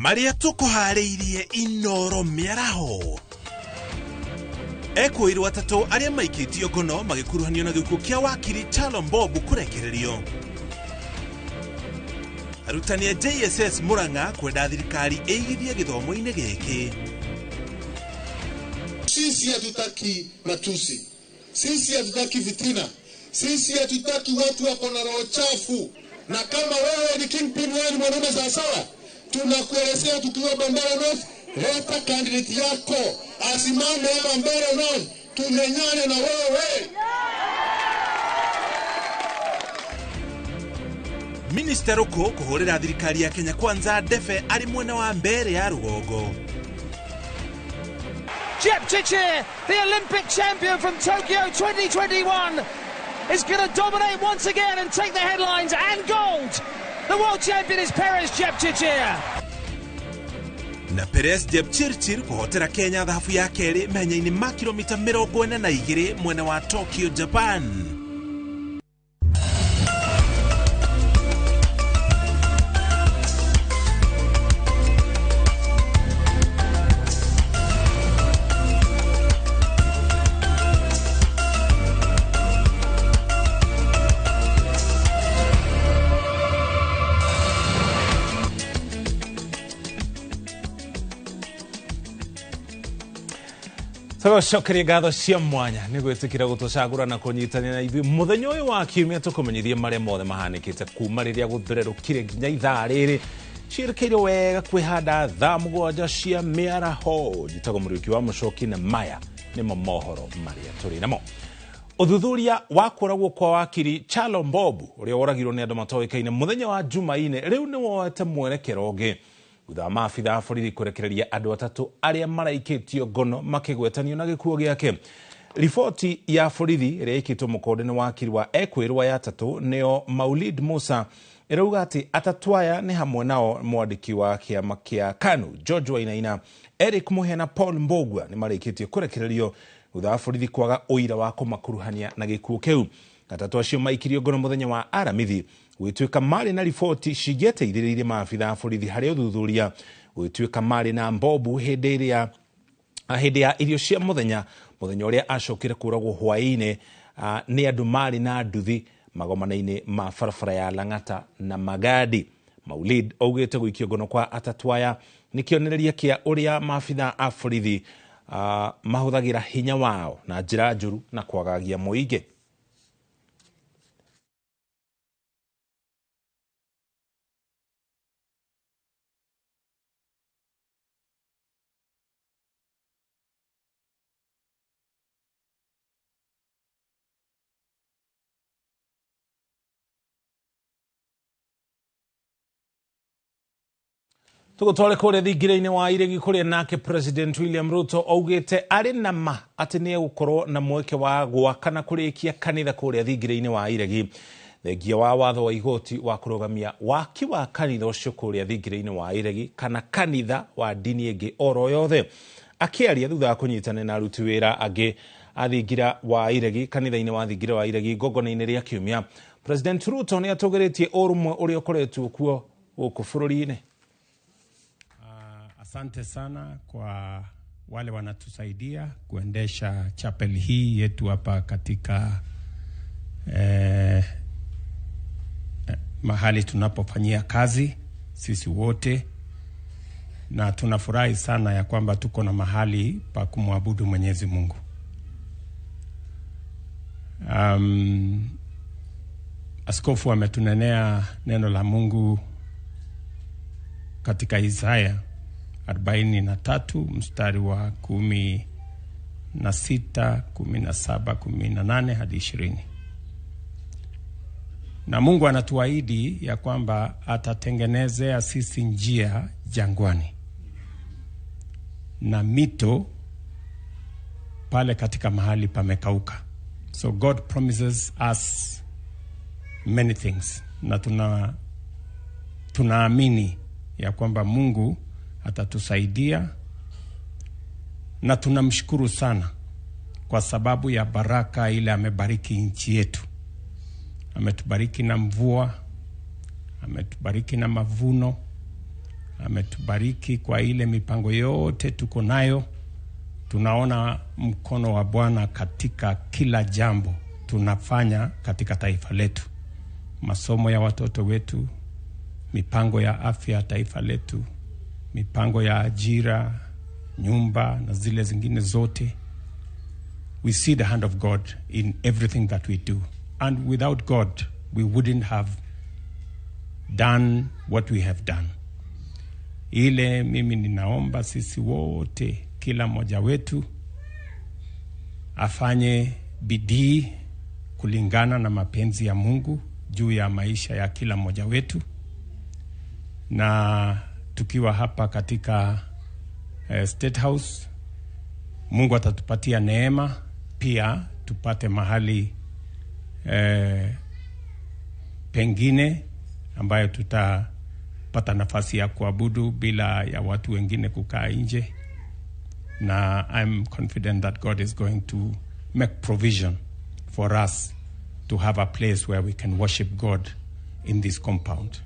Marĩa tũkũharĩirie Inoro mĩaraho. Ekũirwo atatũ arĩa maikĩtio ngono magĩkuruhanio na gĩkuũ kĩa wakiri Kyalo Mbobu kũrekererio. Arutani a JSS Murang'a kwenda thirikari ĩigithie gĩthomo-inĩ gĩkĩ. Sisi hatutaki matusi, sisi hatutaki fitina, sisi hatutaki watu wako na roho chafu. Na kama wewe ni kingpin, wewe ni mwanaume sawasawa, tunakuelezea tukiwa Bambara North, leta candidate yako asimame hapa Mbeere North, tumenyane na wewe. Minister Ruku kũhũrĩra thirikari ya Kenya Kwanza ndefe arĩ mwena wa Mbeere ya rũgongo. Jepchirchir, the Olympic champion from Tokyo 2021, is going to dominate once again and take the headlines and gold. The world champion is Peres Jepchirchir. Na Peres Jepchirchir kũhotera Kenya thahabu ya kerĩ mahenya-inĩ ma kilomita 42 mwena wa Tokyo, Japan. Tũgũcokeria ngatho cia mwanya nĩ gwĩtĩkĩra gũtũcagũra na kũnyitanĩra na ithuĩ mũthenya ũyũ wa kiumia tũkũmenyithie marĩa mothe mahanĩkĩte kuma rĩrĩa gũthererũkire nginya ithaa rĩrĩ ciĩrĩkĩire wega kwĩhanda thaa 7 cia mĩaraho. Njĩtagwo Mũriũki wa Mũcoki na maya nĩmo mohoro marĩa tũrĩ namo. Ũthuthuria wa kũragwo kwa wakiri Kyalo Mbobu ũrĩa woragirwo nĩ andũ matoĩkaine mũthenya wa Jumaine rĩu nĩ woete mwerekero ũngĩ thutha wa maabitha a borithi kũrekereria andũ atatũ arĩa maraikĩtio ngono makĩgwetanio na gĩkuũ gĩake. Riboti ya borithi ĩrĩa ĩkĩtwo mũkonde nĩ wakiri wa ekwĩrwo ya atatũ nĩo Maulid Musa ĩrauga atĩ atatũ aya nĩ hamwe nao mwandĩki wa kĩama kĩa KANU George Wainaina, Eric Muhia na Paul Mbogua nĩ marĩkĩtie kũrekererio thutha wa borithi kwaga ũira wa kũmakuruhania na gĩkuũ kĩu. Atatũ acio maikirio ngono mũthenya wa Aramithi gwĩtuĩka marĩ na riboti cingĩateithĩrĩirie maabitha a borithi harĩ ũthuthuria gwĩtuĩka marĩ na Mbobu hĩndĩ ya irio cia mũthenya mũthenya ũrĩa acokire kũragwo hwaĩ-inĩ nĩ andũ marĩ na nduthi magomana-inĩ ma barabara ya Lang'ata na Magadi. Maulid augĩte gũikio ngono kwa atatũ aya nĩ kĩonereria kĩa ũrĩa maabitha a borithi mahũthagĩra hinya wao na njĩra njũru na kwagagia mũingĩ. Tũgũtware kũrĩa thingira-inĩ wa iregi kũrĩa nake President William Ruto augĩte arĩ na ma atĩ nĩ egũkorwo na mweke wa gwaka na kũrĩkia kanitha kũrĩa thingira-inĩ wa iregi thengia wa watho wa igoti wa kũrũgamia waki wa kanitha ũcio kũrĩa thingira-inĩ wa iregi kana kanitha wa ndini ĩngĩ oro yothe. Akĩaria thutha wa kũnyitanĩra na aruti wĩra angĩ a thingira wa iregi kanitha-inĩ wa thingira wa iregi igongona-inĩ rĩa kiumia, President Ruto nĩ atũgĩrĩtie ũrũmwe ũrĩa ũkoretwo kuo gũkũ bũrũri-inĩ. Asante sana kwa wale wanatusaidia kuendesha chapel hii yetu hapa katika mahali tunapofanyia kazi sisi wote, na tunafurahi sana ya kwamba tuko na mahali pa kumwabudu Mwenyezi Mungu. Askofu ametunenea neno la Mungu katika Isaya 43 mstari wa 16, 17, 18 hadi 20. Na Mungu anatuahidi ya kwamba atatengenezea sisi njia jangwani na mito pale katika mahali pamekauka. So God promises us many things, na tunaamini ya kwamba Mungu atatusaidia, na tunamshukuru sana kwa sababu ya baraka ile amebariki nchi yetu. Ametubariki na mvua, ametubariki na mavuno, Ametubariki kwa ile mipango yote tuko nayo. Tunaona mkono wa Bwana katika kila jambo tunafanya katika taifa letu, masomo ya watoto wetu, mipango ya afya ya taifa letu, mipango ya ajira, nyumba na zile zingine zote. We see the hand of God in everything that we do. And without God, we wouldn't have done what we have done. Ile mimi ninaomba sisi wote, kila mmoja wetu afanye bidii kulingana na mapenzi ya Mungu juu ya maisha ya kila mmoja wetu. Na tukiwa hapa katika State House, Mungu atatupatia neema pia tupate mahali pengine ambayo tutapata nafasi ya kuabudu bila ya watu wengine kukaa nje. Na I'm confident that God is going to make provision for us to have a place where we can worship God in this compound.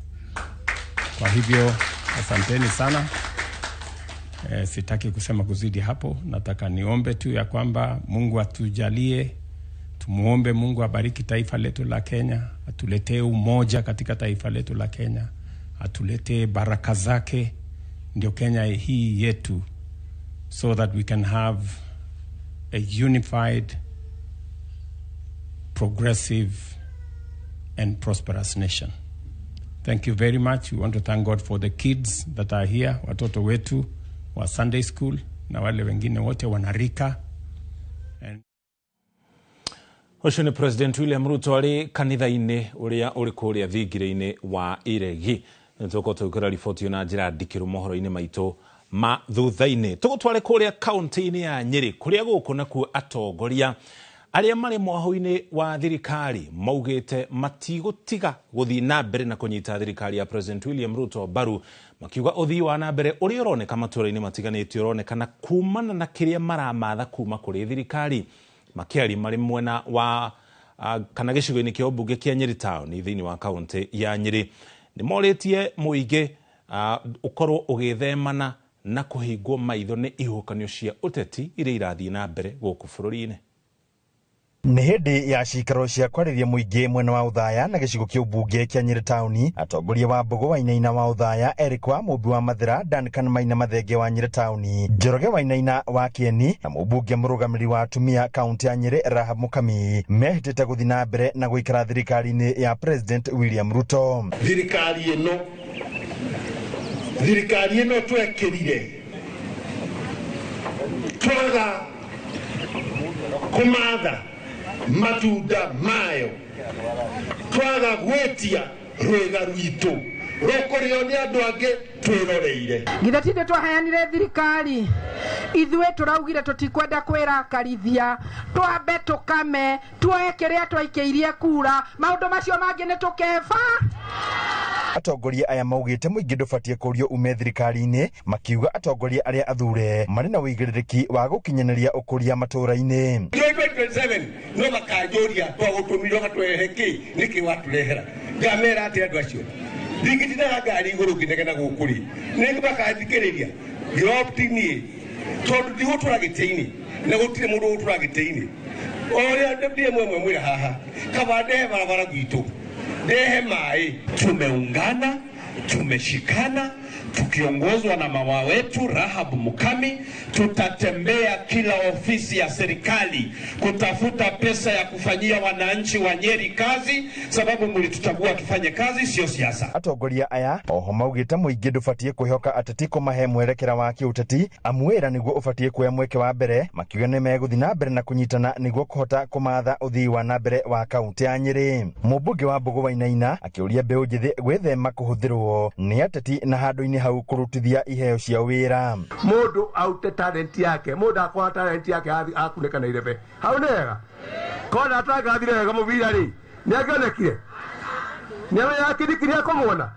Kwa hivyo asanteni sana. Sitaki kusema kuzidi hapo. Nataka niombe tu ya kwamba Mungu atujalie. Tumuombe Mungu abariki taifa letu la Kenya, atuletee umoja katika taifa letu la Kenya, atuletee baraka zake, ndio Kenya hii yetu, so that we can have a unified, progressive and prosperous nation. Thank you very much. We want to thank God for the kids that are here, watoto wetu wa Sunday school na wale wengine wote wanarika. And Ũcio nĩ President William Ruto arĩ kanitha-inĩ ũrĩa ũrĩ kũrĩa thingira-inĩ wa Iregi. Nĩ tũgũkorwo tũgĩkũra riboti ĩyo na njĩra ndikĩru mohoro-inĩ maitũ ma thutha-inĩ. Tũgũtware kũrĩa kaunti-inĩ ya Nyĩrĩ, kũrĩa gũkũ nakuo atongoria arĩa marĩ mwahũ-inĩ wa thirikari maugĩte matigũtiga gũthiĩ na mbere na kũnyita thirikari ya President William Ruto mbaru, makiuga ũthii wa na mbere ũrĩa ũroneka matũũra-inĩ matiganĩte ũronekana kumana na kĩrĩa maramatha kuma kũrĩ thirikari. Makĩaria marĩ mwena wa kana gĩcigo-inĩ kĩa ũmbunge kĩa Nyĩrĩ Town thĩinĩ wa kaunti ya Nyĩrĩ, nĩ morĩtie mũingĩ ũkorwo ũgĩthemana na kũhingwo maitho nĩ ihuhũkanio cia ũteti iria irathiĩ na mbere gũkũ bũrũri-inĩ. Nĩ hĩndĩ ya cikaro cia kwarĩria mũingĩ mwena wa Othaya na gĩcigo kĩa ũmbunge kĩa Nyĩrĩ Town, atongoria wa Mbogo Wainaina wa Othaya, Eric wa Mũmbi wa Mathĩra, Duncan Maina Mathenge wa Nyĩrĩ Town, Njoroge Wainaina wa Kĩeni na mũmbunge mũrũgamĩrĩri wa atumia kaunti ya Nyĩrĩ Rahab Mukami mehĩtĩte gũthiĩ na mbere na gũikara thirikari-inĩ ya President William Ruto. Thirikari ĩno twekĩrire twaga kũmatha matunda mayo, twaga gwĩtia rwĩga rwitũ rũkũrĩo nĩ andũ angĩ twĩroreire. Githĩ ti ithuĩ twaheanire thirikari? Ithuĩ tũraugire tũtikwenda kwĩrakarithia, twambe tũkame, tuoe kĩrĩa twaikĩirie kura, maũndũ macio mangĩ nĩ tũkeba. Atongoria aya maugĩte mũingĩ ndũbatiĩ kũrio ume thirikari-inĩ, makiuga atongoria arĩa athure marĩ na ũigĩrĩrĩki wa gũkinyanĩria ũkũria matũũra-inĩ. 2027 no makanjũria twagũtũmire ũgatũrehe kĩ, nĩkĩ watũrehera? Ngamera atĩ andũ acio ndingĩtindaga ngari igũrũ ngĩnegena gũkũ rĩ, nĩ makathikĩrĩria ngĩopti niĩ, tondũ ndigũtũra gĩtĩ-inĩ na gũtirĩ mũndũ ũgũtũra gĩtĩ-inĩ. O ũrĩa ndiĩ mwemwe mwĩra haha, kaba ndehe barabara gwitũ, ndehe maĩ. Tumeungana, tumeshikana, tukiongozwa na mama wetu Rahab Mukami, tutatembea kila ofisi ya serikali kutafuta pesa ya kufanyia wananchi wa Nyeri kazi, sababu mlituchagua tufanye kazi, sio siasa. Atongoria aya oho maugĩte mũingĩ ndũbatiĩ kwĩhoka ateti kũmahe mwerekera wa kĩũteti, amu wĩra nĩguo ũbatiĩ kuoya mweke wa mbere, makiuga nĩ megũthiĩ na mbere na kũnyitana nĩguo kũhota kũmatha ũthii wa na mbere wa kaunti ya Nyĩrĩ. Mũmbunge wa Mbogo Wainaina akĩũria mbeũ njĩthĩ gwĩthema kũhũthĩrwo nĩ ateti na handũ-inĩ hau kũrutithia iheo cia wĩra. Mũndũ aute talent yake, mũndũ akora talent yake akunĩka na irebe hau nĩ wega. Kona atangathire wega mũbira rĩ, nĩ angĩonekire, nĩ amenyaga Kindiki nĩ akũmuona,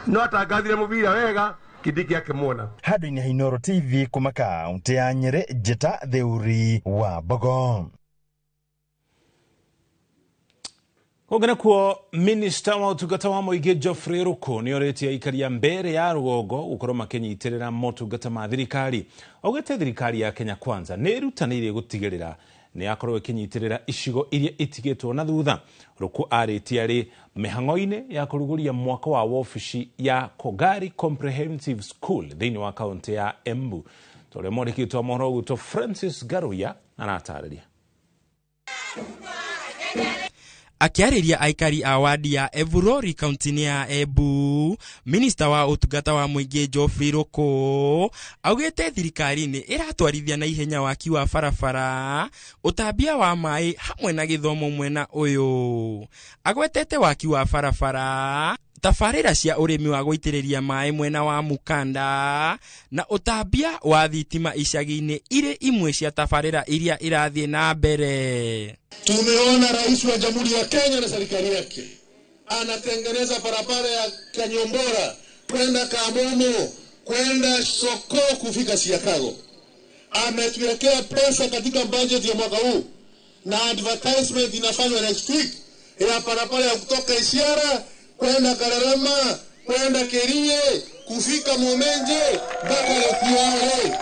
no atangathire mũbira wega, Kindiki akĩmuona. Handũ-inĩ ha Inooro TV kuma kaunti ya Nyĩrĩ, Njĩta Theuri wa Mbogo. Kũngĩ nakuo, minista wa ũtungata wa mũingĩ Geoffrey Ruku nĩ orĩtie aikari a Mbeere ya rũgongo gũkorwo makĩnyitĩrĩra motungata ma thirikari. Augĩte thirikari ya Kenya Kwanza nĩ ĩrutanĩirie gũtigĩrĩra nĩ yakorwo ĩkĩnyitĩrĩra icigo iria itigĩtwo na thutha. Ruku arĩtie arĩ mĩhang'o-inĩ ya kũrugũria mwako wa wobici ya Kogari Comprehensive School thĩinĩ wa kaũntĩ ya Embu. Ta ũrĩa mwandĩki witũ wa mohoro gwitũ Francis Ngaruiya aratarĩria. Akĩarĩria aikari a wadi ya Evurori kaunti-inĩ ya Embu, minista wa ũtungata wa mũingĩ Geoffrey Ruku augĩte thirikari nĩ ĩratwarithia na ihenya waki wa barabara, ũtambia wa maĩ hamwe na gĩthomo mwena ũyũ. Agwetete waki wa barabara, tabarĩra cia ũrĩmi wa gũitĩrĩria maĩ mwena wa Mukanda na ũtambia wa thitima icagi-inĩ irĩ imwe cia tabarĩra iria irathiĩ na mbere. Tumeona rais wa Jamhuri ya Kenya na serikali yake anatengeneza barabara ya Kanyombora kwenda Kamomo kwenda Soko kufika Siakago. Ametuwekea pesa katika budget ya mwaka huu na advertisement inafanywa next week ya barabara ya kutoka Isiara kwenda Kararama kwenda Kerie kufika Momenje mpaka Lokiwale.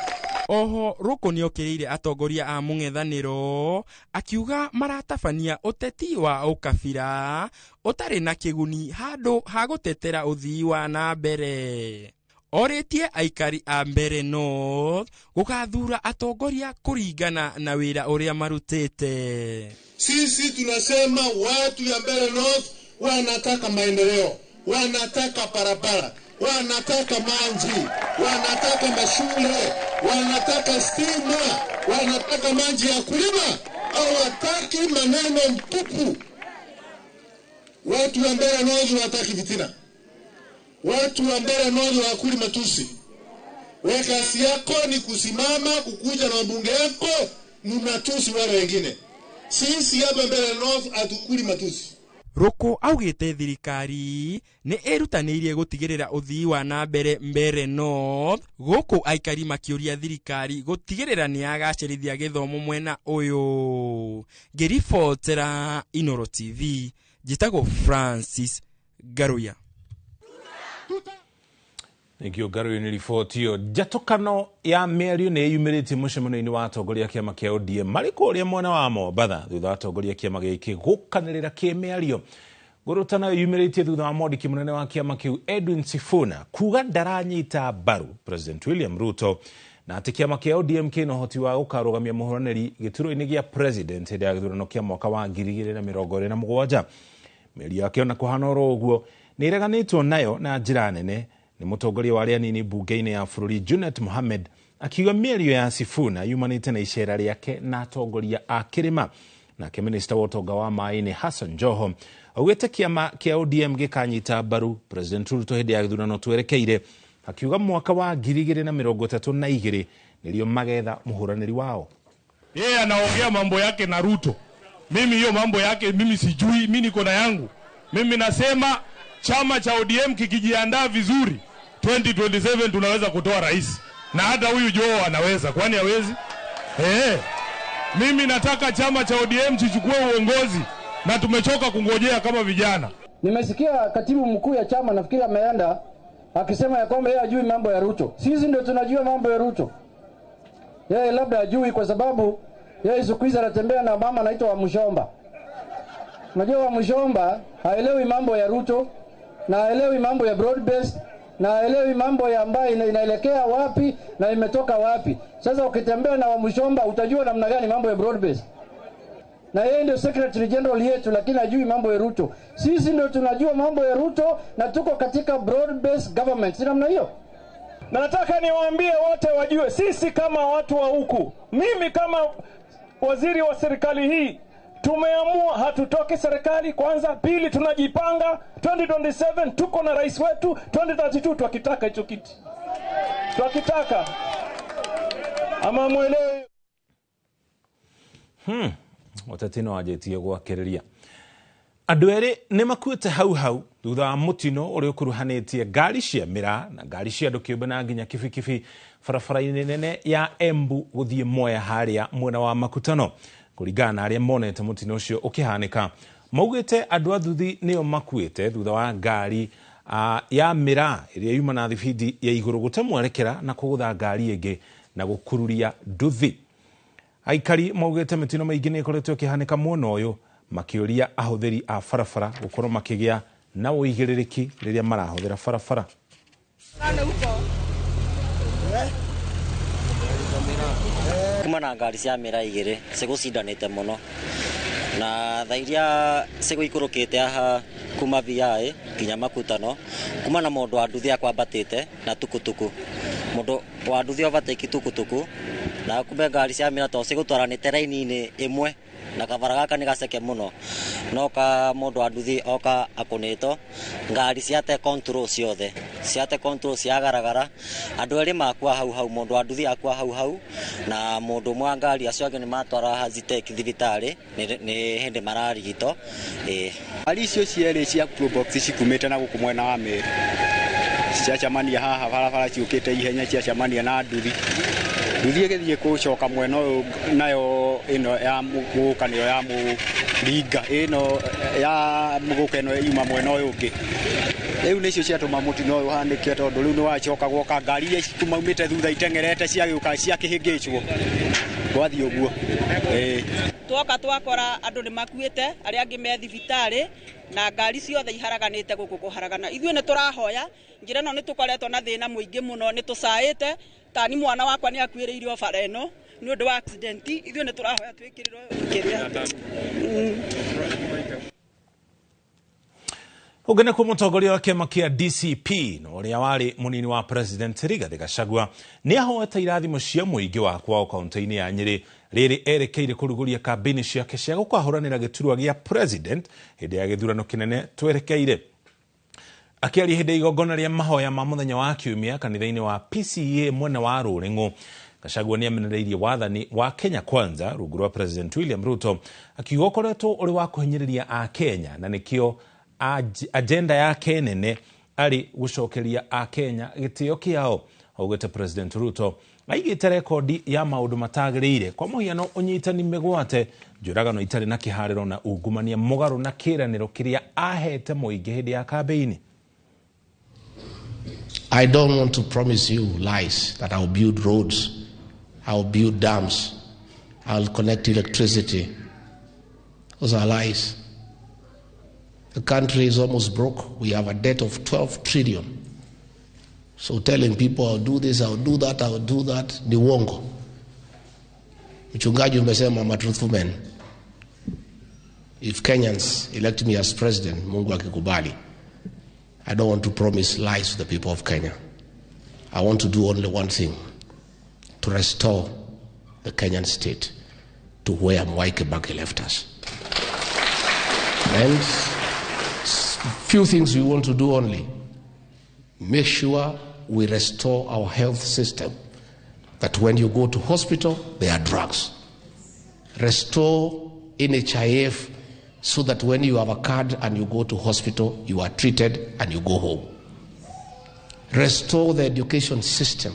Oho Ruku nĩokĩrĩire atongoria a mũng'ethanĩro akiuga maratabania ũteti wa ũkabira ũtarĩ na kĩguni handũ ha gũtetera ũthii wa na mbere. Orĩtie aikari a Mbeere North gũgathura atongoria kũringana na wĩra ũrĩa marutĩte. Sisi tunasema watu ya Mbeere North wanataka maendeleo, wanataka barabara, wanataka maji, wanataka mashule, wanataka stima, wanataka maji ya kulima. Hawataki maneno mtupu. Watu wa Mbeere North hawataki fitina. Watu wa Mbeere North hawakuli matusi. Wewe kazi yako ni kusimama, kukuja na wabunge yako, mnatusi wale wengine. Sisi hapa Mbeere North hatukuli matusi. Ruku augĩte thirikari nĩ ĩrutanĩirie gũtigĩrĩra ũthii wa na mbere Mbeere North, gũkũ aikari makĩũria thirikari gũtigĩrĩra nĩ yagacĩrithia gĩthomo mwena ũyũ. Ngĩribotera Inooro TV, njĩtagwo Francis Ngaruiya. Nĩkĩo Ngaruiya nĩ riboti ĩyo. Njatũkano ya mĩario nĩ yumĩrĩtie mũcemanio-inĩ wa atongoria a kĩama kĩa ODM marĩ kũrĩa mwena wa Mombatha thutha wa atongoria a kĩama gĩkĩ gũkanĩrĩra kĩmĩario. Ngũrũtano ĩyo yumĩrĩtie thutha wa mwandĩki mũnene wa kĩama kĩu Edwin Sifuna kuga ndaranyita mbaru President William Ruto na atĩ kĩama kĩa ODM kĩna ũhoti wa gũkarũgamia mũhũranĩri gĩturwa-inĩ gĩa president hĩndĩ ya gĩthurano kĩa mwaka wa 2027. Mĩario yake ona kũhana oro ũguo nĩ ĩreganĩtwo nayo na njĩra nene nĩ mũtongoria wa arĩa anini mbunge-inĩ ya bũrũri Junet Mohamed akiuga mĩario ya Sifuna yumanĩte na icera rĩake na atongoria a kĩrĩma. Nake minista wa ũtonga wa maĩ-inĩ Hassan Joho augĩte kĩama kĩa ODM gĩkanyita mbaru President Ruto hĩndĩ ya gĩthurano twerekeire, akiuga mwaka wa 2032 nĩrĩo magetha mũhũranĩri wao. Yeye anaongea mambo yake na Ruto, mimi hiyo mambo yake mimi sijui, mimi niko na yangu. Mimi nasema chama cha ODM kikijiandaa vizuri 2027 tunaweza kutoa rais, na hata huyu Joho anaweza, kwani hawezi? Mimi nataka chama cha ODM kichukue uongozi na tumechoka kungojea kama vijana. Nimesikia katibu mkuu ya chama nafikiri ameenda akisema ya kwamba yeye hajui mambo ya Ruto. Sisi ndio tunajua mambo ya Ruto. Yeye labda hajui kwa sababu yeye siku hizi anatembea na mama anaitwa Wamuchomba. Unajua Wamuchomba haelewi mambo ya Ruto na haelewi mambo ya broad based na haelewi mambo ya ambayo inaelekea wapi na imetoka wapi. Sasa ukitembea na Wamuchomba utajua namna gani mambo ya broad based. Na yeye ndio secretary general yetu lakini hajui mambo ya Ruto. Sisi ndio tunajua mambo ya Ruto na tuko katika broad based government. Si namna hiyo? Na nataka niwaambie wote wajue sisi kama watu wa huku, mimi kama waziri wa serikali hii tumeamua hatutoki serikali kwanza, pili tunajipanga 2027 tuko na rais wetu, 2032 twakitaka hicho kiti. Twakitaka. Ama muelewe. Ũteti no wanjĩtie gwakĩrĩria. Andũ erĩ nĩ makuĩte hau hau thutha wa mũtino ũrĩa ũkuruhanĩtie ngari cia mĩraa na ngari cia andũ kĩũmbe na nginya kibikibi barabara-inĩ nene ya Embu gũthiĩ Mwea harĩa mwena wa Makutano. Kũringana na arĩa monete mũtino ũcio ũkĩhanĩka, Maugĩte andũ a nduthi nĩo makuĩte thutha wa ngari ya mĩraa ĩrĩa yuma na thibindi ya igũrũ gũte mwerekera na kũgũtha ngari ĩngĩ na gũkururia nduthi. Aikari maugĩte mĩtino mĩingĩ nĩ ĩkoretwo ĩkĩhanĩka mwena ũyũ, makĩũria ahũthĩri a barabara gũkorwo makĩgĩa na ũigĩrĩrĩki rĩrĩa marahũthĩra barabara. Kuma na ngari cia mĩraa igĩrĩ cigũcindanĩte mũno na thaa iria cigũikũrũkĩte haha kuma VI nginya Makutano, kuma na mũndũ wa nduthi akwambatĩte na tukutuku, mũndũ wa nduthi overtake tukutuku, na kumbe ngari cia mĩraa to cigũtwaranĩte raini-inĩ ĩmwe na kabara gaka nĩ gaceke mũno, no ka mũndũ wa nduthi oka akũnĩtwo ngari ciate control ciothe, ciate control ciagaragara, andũ erĩ makua hau hau, mũndũ wa nduthi akua hau hau na mũndũ ũmwe wa ngari, acio angĩ nĩ matwara Hazitek thibitarĩ nĩ hĩndĩ mararigitwo. Ngari icio cierĩ cia Probox cikumĩte na gũkũ mwena wa Meru, ciacemania haha barabara ciũkĩte ihenya, ciacemania na nduthi, nduthi ĩgĩthiĩ gũcoka mwena ũyũ, nayo ĩno ya mũgũka nĩyo ya mũringa, ĩno ya mũgũka ĩno yuma mwena ũyũ ũngĩ. Rĩu nĩcio ciatũma mũtino ũyũ ũhanĩke, tondũ rĩu nĩwacoka gwoka ngari iria cimaumĩte thutha iteng'erete ciagĩũka ciakĩhĩngĩcwo, gwathiĩ ũguo. Twoka twakora andũ nĩ makuĩte, arĩa angĩ me thibitarĩ na ngari ciothe iharaganĩte gũkũ kũharagana. Ithuĩ nĩ tũrahoya njĩra ĩno, nĩ tũkoretwo na thĩna mũingĩ mũno, nĩ tũcaĩte tani mwana wakwa nĩ akuĩrĩirio bara ĩno nĩ ũndũ wa accident. Ithuĩ nĩ tũrahoya twĩkĩrĩrwo kĩrĩa. Ũngĩ nĩkuo mũtongoria wa kĩama kĩa DCP na ũrĩa warĩ mũnini wa President Rigathĩ Gachagua nĩ ahoete irathimo cia mũingĩ wa kwao kaunti-inĩ ya Nyĩrĩ rĩrĩ erekeire kũrugũria kambĩini ciake cia gũkahũranĩra gĩturwa gĩa President hĩndĩ ya gĩthurano kĩnene twerekeire. Akĩaria hĩndĩ ya igongona rĩa mahoya ma mũthenya wa kiumia kanitha-inĩ wa PCEA mwena wa Rũrĩng'ũ, Gachagua nĩ amenereirie wathani wa Kenya Kwanza rungu rwa President William Ruto, akiuga ũkoretwo ũrĩ wa kũhinyĩrĩria Akenya na nĩkĩo agenda yake nene arĩ gũcokeria Akenya gĩtĩo kĩao. Augĩte President Ruto aigĩte rekondi ya maũndũ matagĩrĩire, kwa mũhiano ũnyitani mĩgwate, njũragano itarĩ na kĩharĩro na ungumania mũgarũ na kĩĩranĩro kĩrĩa ahete mũingĩ hĩndĩ ya kambĩini. I don't want to promise you lies that I'll build roads, I'll build dams, I'll connect electricity. Those are lies. The country is almost broke. We have a debt of 12 trillion. So telling people I'll do this, I'll do that, I'll do that, ni uongo. Mchungaji umesema I'm a truthful man. If Kenyans elect me as president, Mungu akikubali, I don't want to promise lies to the people of Kenya. I want to do only one thing, to restore the Kenyan state to where Mwai Kibaki left us. And few things we want to do only. Make sure we restore our health system, that when you go to hospital, there are drugs. Restore NHIF so that when you have a card and you go to hospital, you are treated and you go home. Restore the education system,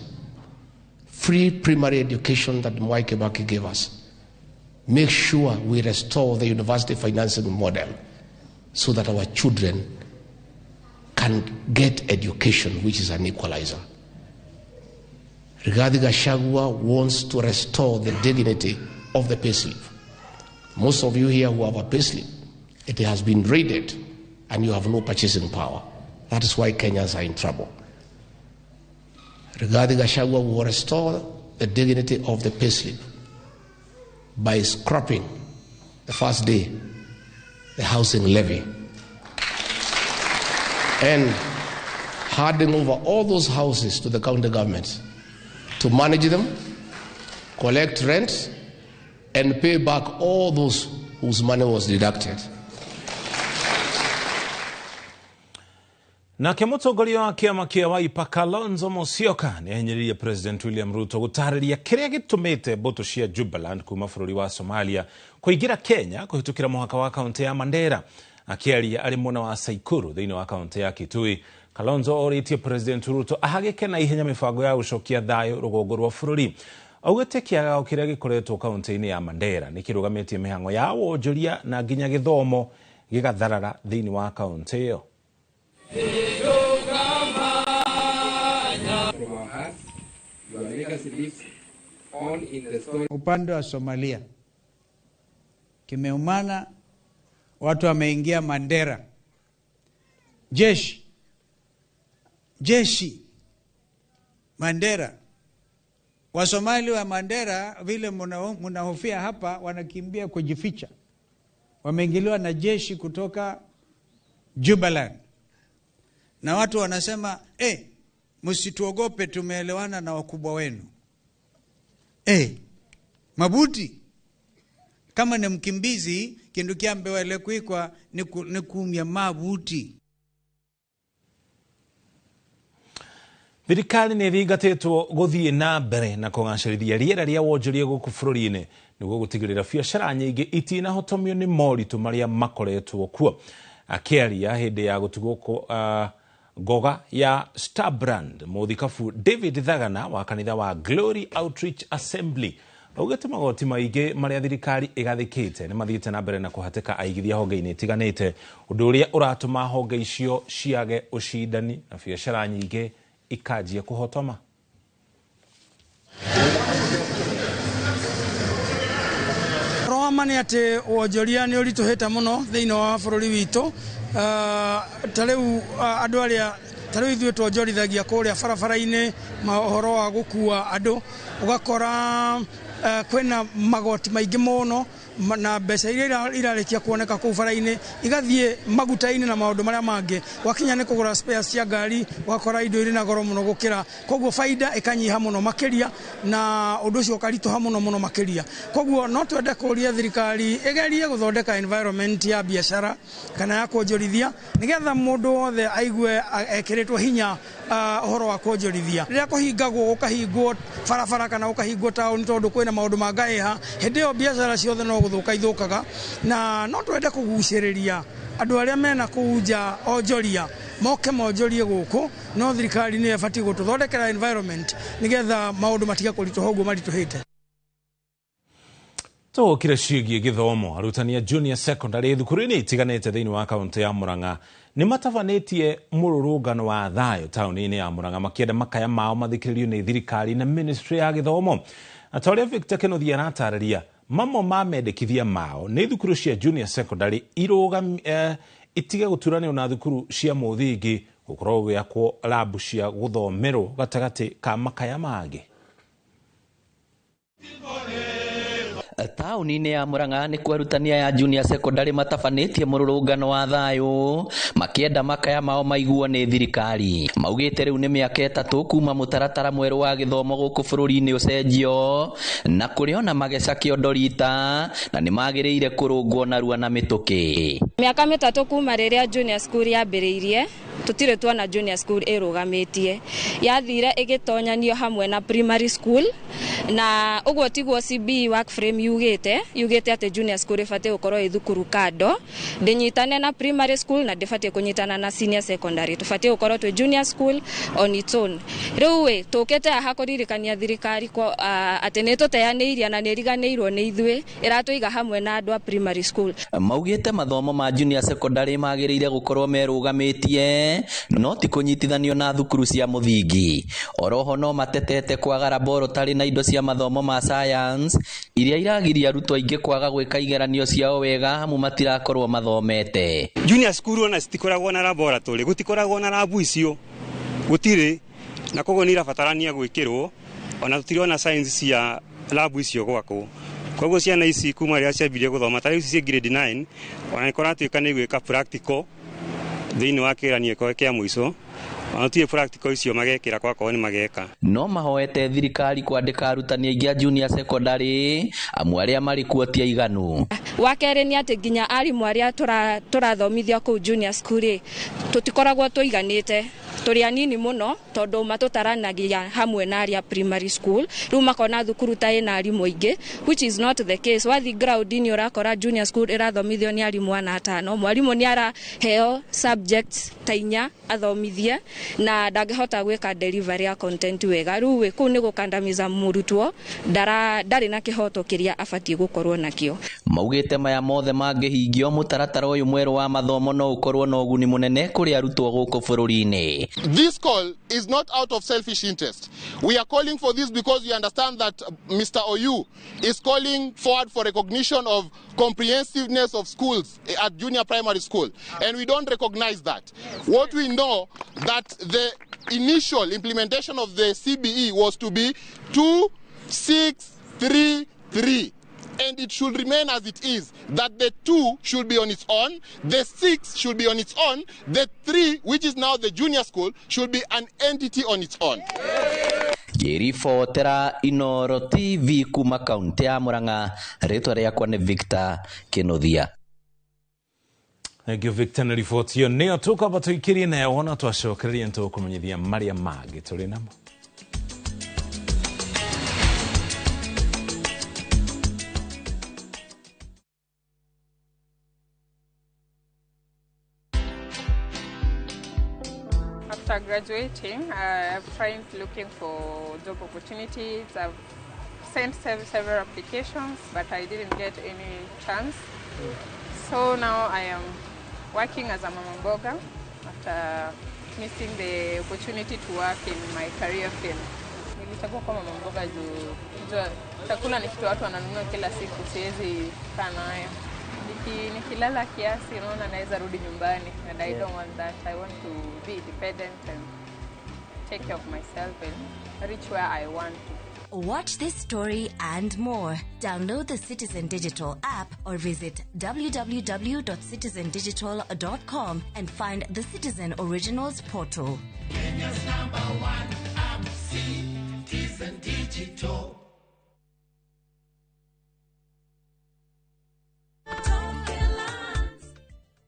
free primary education that Mwai Kibaki gave us. Make sure we restore the university financing model so that our children can get education, which is an equalizer. Rigathi Gachagua wants to restore the dignity of the payslip. Most of you here who have a payslip, it has been raided and you have no purchasing power. That is why Kenyans are in trouble. Rigathi Gachagua will restore the dignity of the payslip by scrapping the first day the housing levy and handing over all those houses to the county governments to manage them, collect rent, and pay back all those whose money was deducted. Nake mũtongoria wa kĩama kĩa Wiper Kalonzo Musyoka nĩ ahinyĩrĩirie President William Ruto gũtarĩria kĩrĩa gĩtũmĩte mbũtũ cia Jubaland kuma bũrũri wa Somalia kũingĩra Kenya kũhĩtũkĩra mũhaka wa kaũntĩ ya Mandera. Akĩaria arĩ mwena wa Saikuru thĩinĩ wa kaũntĩ ya Kitui, Kalonzo orĩtie President Ruto ahagĩke na ihenya mĩbango ya gũcokia thayũ rũgongo rwa bũrũri. Augĩte kĩagago kĩrĩa gĩkoretwo kaũntĩ-inĩ ya Mandera nĩ kĩrũgamĩtie mĩhang'o ya wonjoria na nginya gĩthomo gĩgatharara thĩinĩ wa kaũntĩ ĩyo. Upande wa Somalia kimeumana, watu wameingia Mandera, jeshi Mandera. Wasomali wa Mandera vile mnahofia hapa, wanakimbia kujificha, wameingiliwa na jeshi kutoka Jubaland, na watu wanasema msituogope, tumeelewana na wakubwa wenu. Mabuti kama ni mkimbizi kindu kyambe kuikwa ni kumya mabuti. Thirikari nĩ ĩthingatĩtwo gũthiĩ na mbere na kũgacĩrithia rĩera rĩa wonjoria gũkũ bũrũri-inĩ nĩguo gũtigĩrĩra biacara nyingĩ itinahotomio nĩ moritũ marĩa makoretwo kuo. Akĩaria hĩndĩ ya gũtugwo ngoga ya Starbrand, mũthikabu David Thagana wa kanitha wa Glory Outreach Assembly augĩte magoti maingĩ marĩa thirikari ĩgathĩkĩte nĩ mathiĩte na mbere na kũhatĩka aigithia honge-inĩ itiganĩte, ũndũ ũrĩa ũratũma honge icio ciage ũcindani na biacara nyingĩ ikanjia kũhotoma. Roma nĩ atĩ wonjoria nĩ ũritũhĩte mũno thĩinĩ wa bũrũri witũ. Ta rĩu andũ arĩa ta rĩu ithuĩ twonjorithagia kũrĩa barabara-inĩ ũhoro wa gũkua andũ, ũgakora kwĩna magoti maingĩ mũno na mbeca iria irarĩkia kuoneka kũu bara-inĩ igathiĩ maguta-inĩ na maũndũ marĩa mangĩ. Wakinya nĩ kũgũra spares cia ngari ũgakora indo irĩ na goro mũno gũkĩra, koguo baida ĩkanyiha mũno makĩria na ũndũ ũcio ũkaritũha mũno mũno makĩria. Koguo no twende kũria thirikari ĩgerie gũthondeka environment ya biacara kana ya kuonjorithia nĩgetha mũndũ wothe aigue ekĩrĩtwo hinya ũhoro wa kuonjorithia. Rĩrĩa kũhingagwo gũkahingwo barabara kana gũkahingwo taũni tondũ kwĩna maũndũ ma ngaĩha, hĩndĩ ĩyo biacara ciothe no gũthũka ithũkaga, na no twende kũgucĩrĩria andũ arĩa mena kũu nja onjoria moke monjorie gũkũ, no thirikari nĩyo ĩbatiĩ gũtũthondekera environment nĩgetha maũndũ matige kũritũha ũguo maritũhĩte. Tũgũkire ciĩgiĩ gĩthomo, arutani a junior secondary thukuru-inĩ itiganĩte thĩinĩ wa kaũntĩ ya Murang'a nĩ matabanĩtie mũrũrũngano wa thayũ taũni-inĩ ya Murang'a makĩenda makaya mao mathikĩrĩrio nĩ thirikari na ministry ya gĩthomo. Na ta ũrĩa Victor Kĩnuthia aratarĩria, mamwe ma mendekithia mao nĩ thukuru cia junior secondary itige gũturanĩrwo na thukuru cia mũthingi gũkorwo gũgĩakwo rabu cia gũthomerwo gatagatĩ ka makaya mangĩ. Taũni-inĩ ya Murang'a nĩkuo arutani aya junior secondary matabanĩtie mũrũrũngano wa thayũ makĩenda makaya mao maiguo nĩ thirikari. Maugĩte rĩu nĩ mĩaka 3 kuma mũtaratara mwerũ wa gĩthomo gũkũ bũrũri-inĩ ũcenjio na kũrĩ ona mageca kĩondo rita na nĩ magĩrĩire kũrũngwo narua na mĩtũkĩ. Mĩaka 3 kuma rĩrĩa junior school yambĩrĩirie tũtirĩ tuona junior school ĩrũgamĩtie, yathire ĩgĩtonyanio hamwe na primary school, na ũguo tiguo CBE work frame yugĩte atĩ junior school ĩbatiĩ gũkorwo ĩ thukuru kando, ndĩnyitane na primary school na ndĩbatiĩ kũnyitana na senior secondary, tũbatiĩ gũkorwo twĩ junior school on its own. Rĩu ĩ tũkĩte haha kũririkania thirikari atĩ nĩ tũteanĩirie na nĩ ĩriganĩirwo nĩ ithuĩ, ĩratũiga hamwe na andũ a primary school. Maugĩte mathomo ma junior secondary magĩrĩire gũkorwo merũgamĩtie no ti kũnyitithanio na thukuru cia mũthingi. Oroho no matetete kwaga laboratory na indo cia mathomo ma science iria iragiria arutwo aingĩ kwaga gwĩka igeranio ciao wega amu matirakorwo mathomete. Junior school ona citikoragwo na laboratory, gũtikoragwo na labu icio, gũtirĩ, na koguo nĩ irabatarania gwĩkĩrwo, ona tũtirona science cia labu icio gwakwo. Koguo ciana ici kuma rĩrĩa ciambirie gũthoma ta rĩu ici ciĩ grade 9 ona nĩ kũratuĩka nĩ gwĩka practical thĩinĩ wa kĩgeranio kĩa mũico, ona tuĩ practical icio magekĩra kwakorwo nĩ mageka. No mahoete thirikari kwandĩka arutani aingĩ a junior secondary amu arĩa marĩ kuo ti aiganu. Wa kerĩ nĩ atĩ nginya arimũ arĩa tũrathomithia kũu junior school rĩ, tũtikoragwo tũiganĩte, tũrĩ anini mũno tondũ matũtaranagia hamwe na arĩa primary school, rĩu makona thukuru ta ĩna arimũ aingĩ, which is not the case. Wathiĩ ground-inĩ ũrakora junior school ĩrathomithio nĩ arimũ 4 na 5, mwarimũ nĩ araheo subjects ta 4 athomithie, na ndangĩhota gwĩka delivery ya content wega. Rĩu kũu nĩ gũkandamiza mũrutwo, ndarĩ na kĩhoto kĩrĩa abatiĩ gũkorwo nakĩo. Maugĩte maya mothe mangĩhingio, mũtaratara ũyũ mwerũ wa mathomo no ũkorwo na ũguni mũnene kũrĩ arutwo gũkũ bũrũri-inĩ. This call is not out of selfish interest. We are calling for this because we understand that Mr. Oyu is calling forward for recognition of comprehensiveness of schools at junior primary school, and we don't recognize that. What we know that the initial implementation of the CBE was to be 2, 6, 3, 3. And it should remain as it is, that the 2 should be on its own, the 6 should be on its own, the 3, which is now the junior school, should be an entity on its own. Ngĩribotera Inoro TV kuma kaunti ya Murang'a, rĩtwa rĩakwa nĩ Victor Kinuthia. Thank you Victor na riboti ĩyo nĩyo tũkwamba tũikĩrie nayo, wona twacokereria nĩtũkũmenyithia marĩa mangĩ tũrĩ namo. After graduating, I've tried looking for job opportunities. I've sent several applications, but I didn't get any chance. So now I am working as a mama mboga after missing the opportunity to work in my career field. Nilichagua kuwa mama mboga juu chakula ni kitu watu wananunua kila siku, siwezi kaa nayo. Nikilala kiasi, unaona naweza rudi nyumbani, and I don't want that. I want to be independent and take care of myself and reach where I want to. Watch this story and more. Download the Citizen Digital app or visit www.citizendigital.com and find the Citizen Originals portal. Kenya's #1 app, Citizen Digital.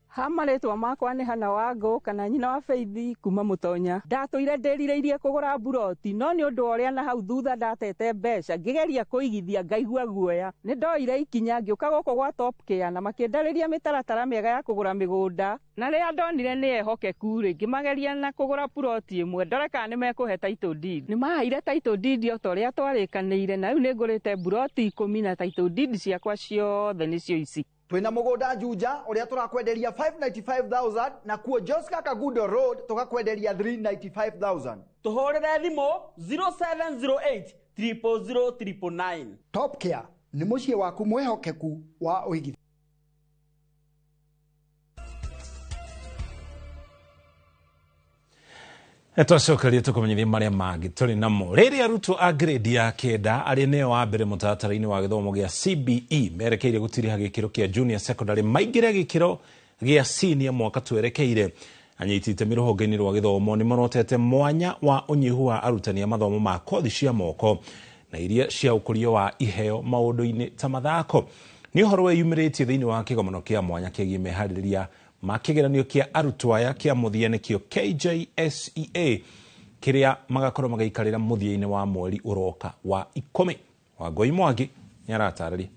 Ha marĩtwa makwa nĩ Hana Wangũ kana nyina wa Faith kuma Mũtonya. Ndatũire ndĩrirĩirie kũgũra mburoti, no nĩ ũndũ wa ũrĩa na hau thutha ndatete mbeca ngĩgeria kũigithia ngaigua guoya. Nĩ ndoire ikinya ngĩũka gũkũ gwa Top Care na makĩndarĩria mĩtaratara mĩega ya kũgũra mĩgũnda, na rĩrĩa ndonire nĩ ehokeku rĩ, ngĩmageria na kũgũra puroti ĩmwe ndore kana nĩ mekũhe title deed. Nĩ maheire title deed o ta ũrĩa twarĩkanĩire, na rĩu nĩ ngũrĩte mburoti 10 na title deed ciakwa ciothe nĩcio ici. Twina mugunda Juja uria turakwenderia 595,000 na kuo Joska Kagudo Road tukakwenderia 395,000. Tuhurire thimu 0708 000 999. Top Care ni muciĩ waku mwihokeku wa ũigithia. Twacokeria tũkũmenyithia marĩa mangĩ tũrĩ namo. Rĩrĩa arutwo a grade ya 9 arĩa nĩo wa mbere mũtaratara-inĩ wa gĩthomo gĩa CBE merekeire gũtiriha gĩkĩro kĩa junior secondary maingĩre gĩkĩro gĩa senior mwaka twerekeire, anyiti itemi rũhonge-inĩ rwa gĩthomo nĩ marotete mwanya wa ũnyihu wa arutani a mathomo ma kothi cia moko na iria cia ũkũria wa iheo maũndũ-inĩ ta mathako. Nĩ ũhoro wĩyumĩrĩtie thĩinĩ wa kĩgomano kĩa mwanya kĩgiĩ meharĩrĩria ma kĩgeranio kĩa arutwo aya kĩa mũthia nĩkĩo KJSEA kĩrĩa magakorwo magĩikarĩra mũthia-inĩ wa mweri ũroka wa 10. Wangũi Mwangi nĩ aratarĩria.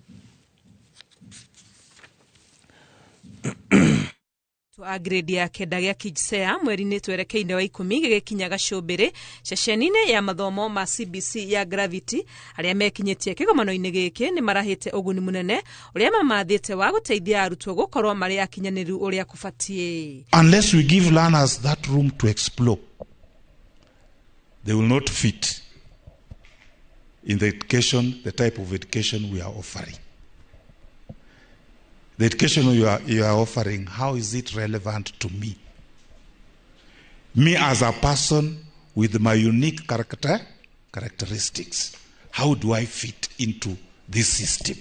A grade ya 9 gĩa KJSEA mweri-inĩ twerekeire wa 10 gĩgĩkinya gacũmbĩrĩ ceceni-inĩ ya mathomo ma CBC ya Gravity. Arĩa mekinyĩtie kĩgomano-inĩ gĩkĩ nĩ marahĩte ũguni mũnene ũrĩa mamathĩte wa gũteithia arutwo gũkorwo marĩ akinyanĩru ũrĩa kũbatiĩ. Unless we give learners that room to explore, they will not fit in the education, the type of education we are offering. The education you are offering, how is it relevant to me? Me as a person with my unique characteristics, how do I fit into this system?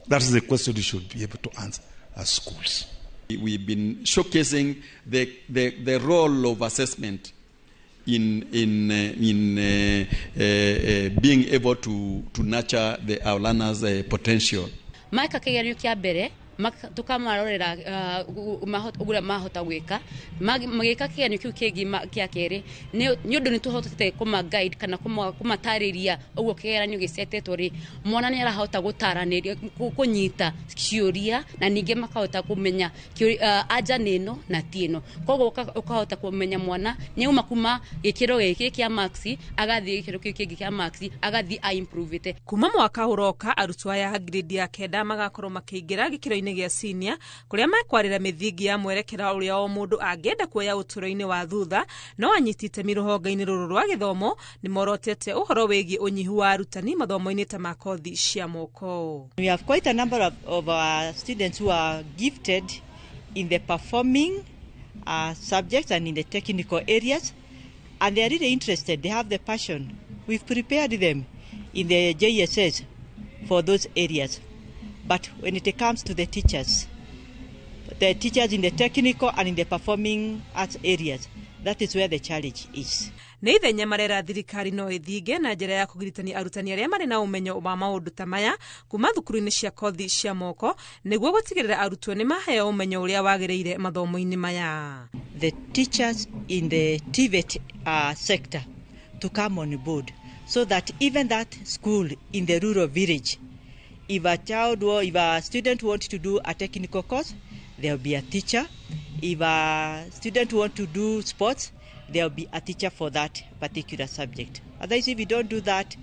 That's the question you should be able to answer as schools. We've been showcasing the role of assessment in being able to nurture our learners' potential. Meka kĩgerio kĩa mbere Tukamarorera ũguo mahota gwĩka magĩka kĩgeranio kĩu kĩngĩ kĩa kerĩ, nĩ ũndũ nĩ tũhotete kũma guide kana kũmatarĩria ũguo kĩgeranio gĩcetetwo rĩ, mwana nĩ arahota gũtaranĩria, kũnyita ciũria, na ningĩ makahota kũmenya anja nĩ ĩno na ti ĩno. Koguo ũkahota kũmenya mwana nĩ auma kuma gĩkĩro gĩkĩ kĩa marks agathiĩ gĩkĩro kĩu kĩngĩ kĩa marks, agathiĩ a improve. Kuma mwaka ũroka, arutwo aya grade ya 9 magakorwo makĩingĩra gĩkĩro-inĩ gĩa senior, kũrĩa mekwarĩra mĩthingi ya mwerekera ũrĩa o mũndũ angĩenda kuoya ũtũũro-inĩ wa thutha. No anyiti itemi rũhonge-inĩ rũrũ rwa gĩthomo nĩ morotete ũhoro wĩgiĩ ũnyihu wa arutani mathomo-inĩ ta ma kothi cia moko. We have quite a number of our students who are gifted in the performing subjects and in the technical areas, and they are really interested. They have the passion. We've prepared them in the JSS for those areas. But when it comes to the teachers in the technical and in the performing arts areas, that is where the challenge is. Nĩ ithenya marera thirikari no ĩthinge na njĩra ya kũgiritania arutani arĩa marĩ na ũmenyo wa maũndũ ta maya kuma thukuru-inĩ cia kothi cia moko, nĩguo gũtigĩrĩra arutwo nĩ maheo ũmenyo ũrĩa wagĩrĩire mathomo-inĩ maya. The teachers in the TVET sector to come on board so that even that school in the rural village, if a child or if a student wants to do a technical course, there will be a teacher. If a student wants to do sports, there will be a teacher for that particular subject. Otherwise, if we don't do that,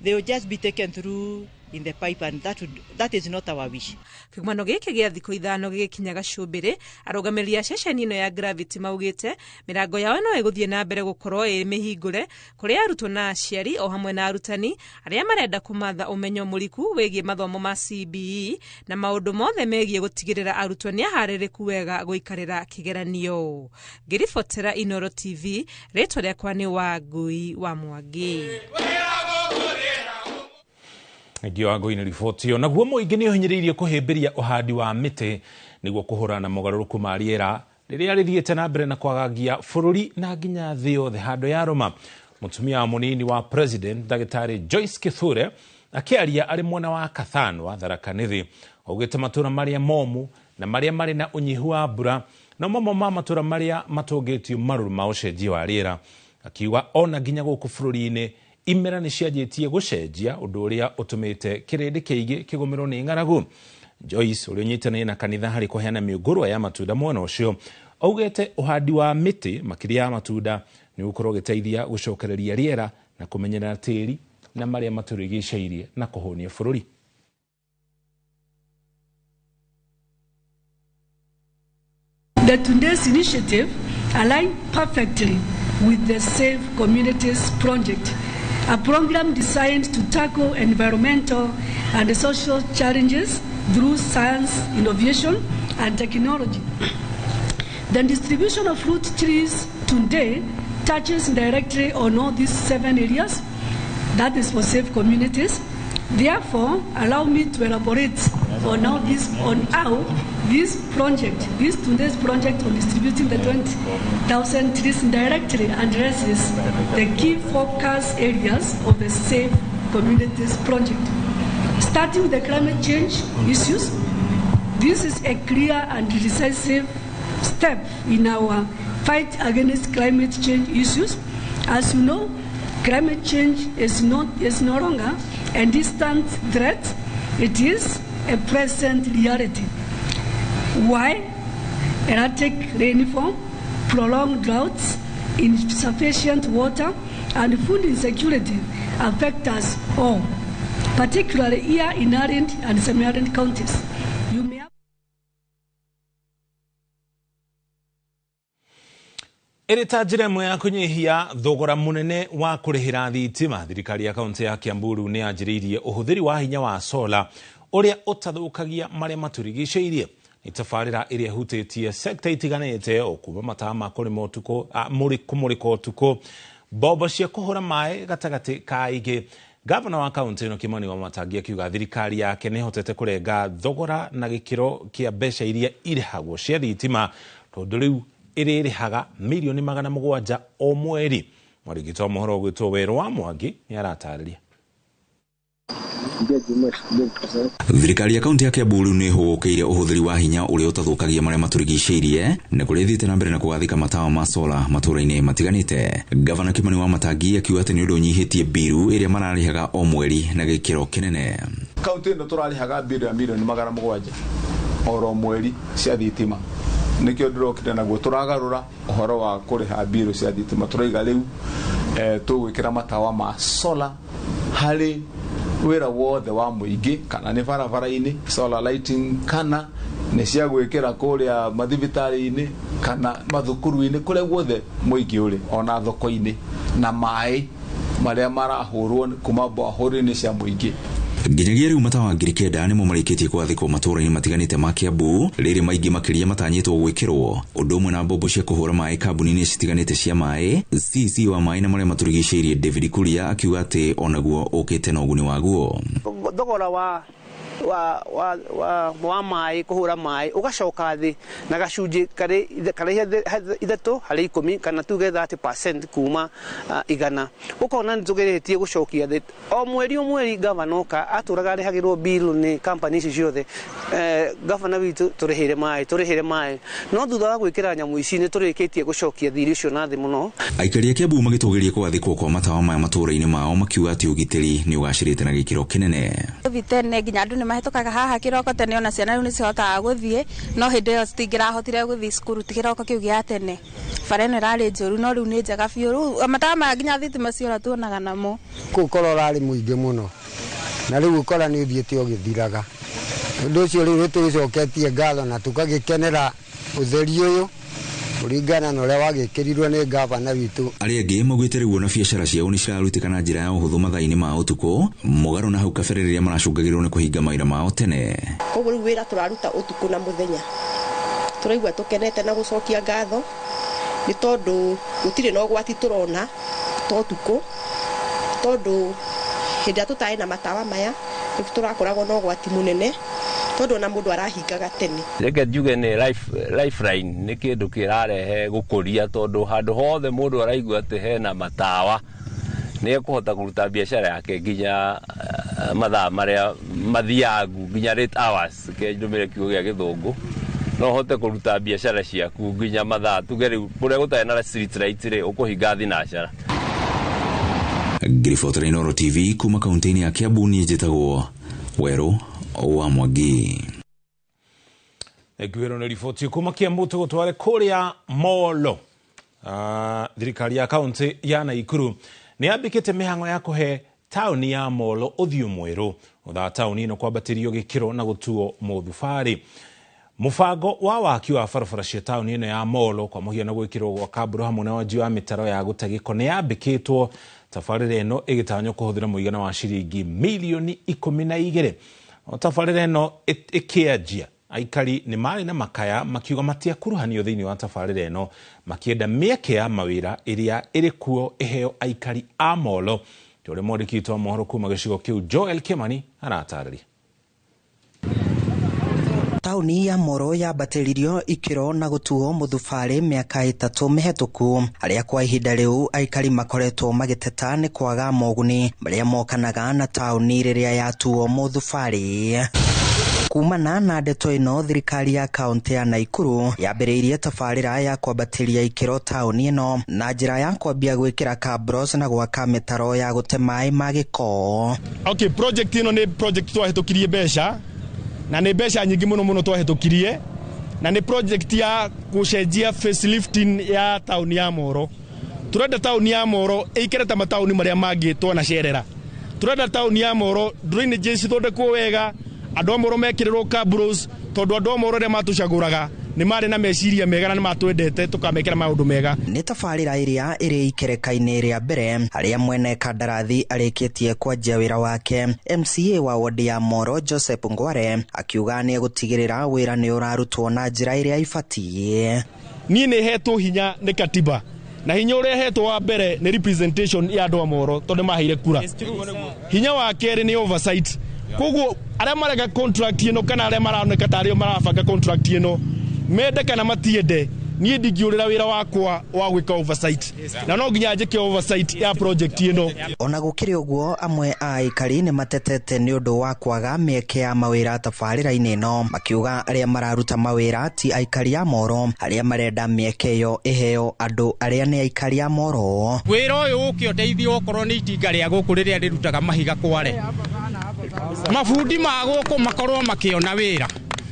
they will just be taken through in the pipe, and that is not our wish. Kĩgomano gĩkĩ gĩa thikũ 5 gĩgĩkinya gacũmbĩrĩ, arũgamĩrĩri a ceceni ĩno ya Gravity maugĩte mĩrango yao no ĩgũthiĩ na mbere gũkorwo ĩ mĩhingũre kũrĩ arutwo na aciari o hamwe na arutani arĩa marenda kũmatha ũmenyo mũriku wĩgiĩ mathomo ma CBE na maũndũ mothe megiĩ gũtigĩrĩra arutwo nĩ aharĩrĩku wega gũikarĩra kĩgeranio. Ngĩribotera Inoro TV, rĩtwa rĩakwa nĩ Wangui wa Mwangi. Ngio wangu-inĩ riboti ĩyo. Naguo mũingĩ nĩ ũhinyĩrĩirie kũhĩmbĩria ũhandi wa mĩtĩ nĩguo kũhũrana na mogarũrũku ma rĩera rĩrĩa rĩthiĩte na mbere na kwagagia bũrũri na nginya thĩ yothe handũ ya rũma. Mũtumia wa mũnini wa president ndagĩtarĩ Joyce Kithure akĩaria arĩ mwena wa Kathanwa Tharaka Nithi augĩte matũra marĩa momũ na marĩa marĩ na ũnyihu wa mbura no mamwe ma matũra marĩa matũngĩtio marũrũ ma ũcenjia wa rĩera, akiuga ona nginya gũkũ bũrũri-inĩ imera nĩ cianjĩtie gũcenjia, ũndũ ũrĩa ũtũmĩte kĩrĩndĩ kĩingĩ kĩgũmĩrwo nĩ ng'aragu. Joyce ũrĩa ũnyitanĩire na kanitha harĩ kũheana mĩũngũrwa ya matunda mwena ũcio augĩte ũhandi wa mĩtĩ makĩria ya matunda nĩ ũgũkorwo ũgĩteithia gũcokereria rĩera na kũmenyerera tĩĩri na marĩa matũrigicĩirie na kũhũnia bũrũri. The today's initiative aligns perfectly with the Safe Communities Project, a program designed to tackle environmental and social challenges through science, innovation, and technology. The distribution of fruit trees today touches directly on all these 7 areas, that is for safe communities. Therefore, allow me to elaborate on how this project, this today's project on distributing the 20,000 trees directly addresses the key focus areas of the Safe Communities Project. Starting with the climate change issues, this is a clear and decisive step in our fight against climate change issues. As you know, climate change is no longer a distant threat, it is a present reality. Why? Erratic rainfall, prolonged droughts, insufficient water, and food insecurity affect us all, particularly here in arid and semi-arid counties. You may have Ĩrĩ ta njĩra ĩmwe ya kũnyihia thogora mũnene wa kũrĩhĩra thitima, thirikari ya kaunti ya Kiamburu nĩ yanjĩrĩirie ũhũthĩri wa hinya wa sola ũrĩa ũtathũkagia marĩa matũrigicĩirie. Nĩ tabarĩra ĩrĩa ĩhutĩtie sekta itiganĩte o kuma matawa ma kũrĩma ũtukũ, kũmũrĩka ũtukũ, mbombo cia kũhũra maĩ gatagatĩ ka ingĩ. Gavana wa kaunti ĩno Kimani Wamatangi akiuga thirikari yake nĩ ĩhotete kũrenga thogora na gĩkĩro kĩa mbeca iria irĩhagwo cia thitima, tondũ rĩu ĩrĩrĩhaga mirioni 700 o mweri. Mwarigito wa mohoro ũgwĩtwo Werũ wa Mwangi nĩ aratarĩria. Nikimbia jumuiya shikilia vitu zako. Thirikari ya kaunti ya Kiambu rĩu nĩ ĩhũgũkĩire ũhũthĩri wa hinya ũrĩa ũtathũkagia marĩa matũrigicĩirie na kũrĩa ĩthiĩte na mbere na kũgathĩka matawa ma sola matũũra-inĩ matiganĩte. Gavana Kimani wa Matangi akiuga atĩ nĩ ũndũ ũnyihĩtie mbiru ĩrĩa mararĩhaga o mweri na gĩkĩro kĩnene. Kaunti ĩno tũrarĩhaga mbiru ya mirioni 700 oro mweri cia thitima, nĩkĩo ndĩrokire naguo tũragarũra ũhoro wa kũrĩha mbiru cia thitima. Tũraiga rĩu tũgwĩkĩra matawa ma sola harĩ wĩra wothe wa mũingĩ, kana nĩ barabara-inĩ solar lighting, kana nĩ cia gwĩkĩra kũrĩa mathibitarĩ-inĩ kana mathukuru-inĩ, kũrĩa guothe mũingĩ ũrĩ, ona thoko-inĩ, na maĩ marĩa marahũrwo kuma borehole-inĩ cia mũingĩ. Nginyagia rĩu matawa 9,000 nĩmo marĩkĩtie kũgathĩkwo matũũra-inĩ matiganĩte ma Kiambu, rĩrĩ maingĩ makĩria matanyĩtwo gwĩkĩrwo, ũndũ ũmwe na mbombo cia kũhũra maĩ kambuni-inĩ citiganĩte cia maĩ. CC wa maĩ na marĩa matũrigicĩirie David Kuria akiuga atĩ onaguo ũkĩte na ũguni waguo. Thogora wa maĩ, kũhũra maĩ, ũgacoka thĩ na gacunjĩ karĩ 3 harĩ 10, kana tuge 30% kuma 100. Ũkona nĩ tũgeretie gũcokia thĩ o mweri o mweri. Gavana oka atũraga arĩhagĩrwo bill nĩ company ici ciothe, gavana witũ, tũrĩhĩre maĩ, tũrĩhĩre maĩ, no thutha wa gwĩkĩra nyamũ ici nĩ tũrĩkĩtie gũcokia thirĩ ũcio na thĩ mũno. Aikari a Kiambu magĩtũgĩria kũgathĩkwo kwa matawa maya matũũra-inĩ mao, makiuga atĩ ũgitĩri nĩ ũgacĩrĩte na gĩkĩro kĩnene. Gũthiĩ tene nginya andũ nĩ mahĩtũkaga haha kĩroko tene, ona ciana rĩu nĩ cihotaga gũthiĩ, no hĩndĩ ĩyo citingĩrahotire gũthiĩ cukuru ti kĩroko kĩu gĩa tene. Bara ĩno ĩrarĩ njũru, no rĩu nĩ njega biũ. Rĩu matawa maya nginya thitima ciora tuonaga namo. Kũu korwo ũrarĩ mũingĩ mũno, na rĩu ũkora nĩ ũthiĩte ũgĩthiraga. Ũndũ ũcio rĩu nĩ tũgĩcoketie ngatho na tũkagĩkenera ũtheri ũyũ kũringana na ũrĩa wagĩkĩrirwo nĩ gavana witũ. Arĩa angĩ maugĩte rĩu ona biacara ciao nĩ cirarutĩka na njĩra ya ũhũthũ mathaa-inĩ ma ũtukũ, mũgarũ na hau kabere rĩrĩa maracũngagĩrĩrwo nĩ kũhinga mawĩra mao tene. Koguo rĩu wĩra tũraruta ũtukũ na mũthenya, tũraigua tũkenete na gũcokia ngatho nĩ tondũ gũtirĩ na ũgwati tũrona ta ũtukũ, tondũ hĩndĩ ĩrĩa tũtarĩ na matawa maya nĩ tũrakoragwo na ũgwati mũnene, tondũ ona mũndũ arahingaga tene. Reke njuge nĩ lifeline, nĩ kĩndũ kĩrarehe gũkũria, tondũ handũ hothe mũndũ araigua atĩ hena matawa nĩ ekũhota kũruta biacara yake nginya mathaa marĩa mathiangu, nginya late hours. Ke ndũmĩre kiugo gĩa Gĩthũngũ, no ũhote kũruta biacara ciaku nginya mathaa tuge rĩu kũrĩa gũtarĩ na street light rĩ, ũkũhinga thinacara. Ngiribotera Inooro TV kuma kaunti-inĩ ya Kiambu, niĩ njĩtagwo Werũ wa Mwangi. Ngwĩrwo nĩ riboti kuma Kiambu. Tũgũtware kũrĩa Molo. Thirikari ya kaunti ya Naikuru nĩ yambĩkĩte mĩhang'o ya kũhe taũni ya Molo ũthiũ mwerũ thutha wa taũni ĩno kwambatĩrio gĩkĩro na gũtuo mũthubarĩ. Mũbango wa waki wa barabara cia taũni ĩno ya Molo, kwa mũhiano gwĩkĩrwo gwa kambũro hamwe na wanji wa mĩtaro ya gũte gĩko, nĩ yambĩkĩtwo, tabarĩra ĩno ĩgĩtanywo kũhũthĩra mũigana wa ciringi mirioni 12. O tabarĩra ĩno ĩkĩanjia, aikari nĩ marĩ na makaya makiuga matiakuruhanio thĩinĩ wa tabarĩra ĩno, makĩenda mĩeke ya mawĩra ĩrĩa ĩrĩ kuo ĩheo aikari a Molo. Ta ũrĩa mwandĩki witũ wa mohoro kuma gĩcigo kĩu Joel Kimani aratarĩria. Taũni ya Moro yambatĩririo ikĩro na gũtuo mũthubarĩ mĩaka 3 mĩhetũku, arĩa kwa ihinda rĩu aikari makoretwo magĩteta nĩ kwaga moguni marĩa mokanaga na taũni rĩrĩa yatuo mũthubarĩ. Kumana na ndeto ĩno, thirikari ya kaunti ya Naikuru yambĩrĩirie tabarĩra ya kwambatĩria ikĩro taũni ĩno na njĩra ya kwambia gwĩkĩra cabros na gwaka mĩtaro ya gũte maĩ ma gĩko. Okay, project ĩno nĩ project twahĩtũkirie mbeca, na nĩ mbeca nyingĩ mũno mũno twahĩtũkirie, na nĩ project ya gũcenjia facelifting ya taũni ya Moro. Turenda taũni ya Moro ĩikare ta mataũni marĩa mangĩ twanacerera. Turenda taũni ya Moro drainages cithondekwo wega, andũ a Moro mekĩrĩrwo cabros, tondũ andũ a Moro arĩa matũcagũraga nĩ marĩ na meciria mega na nĩ matwendete, tũkamekĩra maũndũ mega. Nĩ tabarĩra ĩrĩa ĩrĩ ikereka-inĩ rĩa mbere harĩa mwene kandarathi arĩkĩtie kwanjia wĩra wake. MCA wa wodi ya Moro Joseph Ngware akiuga nĩ egũtigĩrĩra wĩra nĩ ũrarutwo na njĩra ĩrĩa ĩbatiĩ. Niĩ nĩ hetwo hinya nĩ katiba, na hinya ũrĩa hetwo wa mbere nĩ representation ya andũ a Moro, tondũ nĩ maheire kura. Hinya wa kerĩ nĩ oversight. Koguo arĩa mareka contract ĩno kana arĩa maroneka ta arĩo marabanga contract ĩno, mende kana matiende, Niĩ ndingĩũrĩra wĩra wakwa wa gwĩka oversight, na no nginya njĩke oversight ya project ĩno. Ona gũkĩrĩ ũguo, amwe a aikari nĩ matetete nĩ ũndũ wa kwaga mĩeke ya mawĩra tabarĩra-inĩ ĩno, makiuga arĩa mararuta mawĩra ti aikari a Moro, arĩa marenda mĩeke ĩyo ĩheo andũ arĩa nĩ aikari a Moro. Wĩra ũyũ ũke ũteithio, okorwo nĩ itinga rĩa gũkũ rĩrĩa rĩrutaga mahiga kware, mabundi ma gũkũ makorwo makĩona wĩra.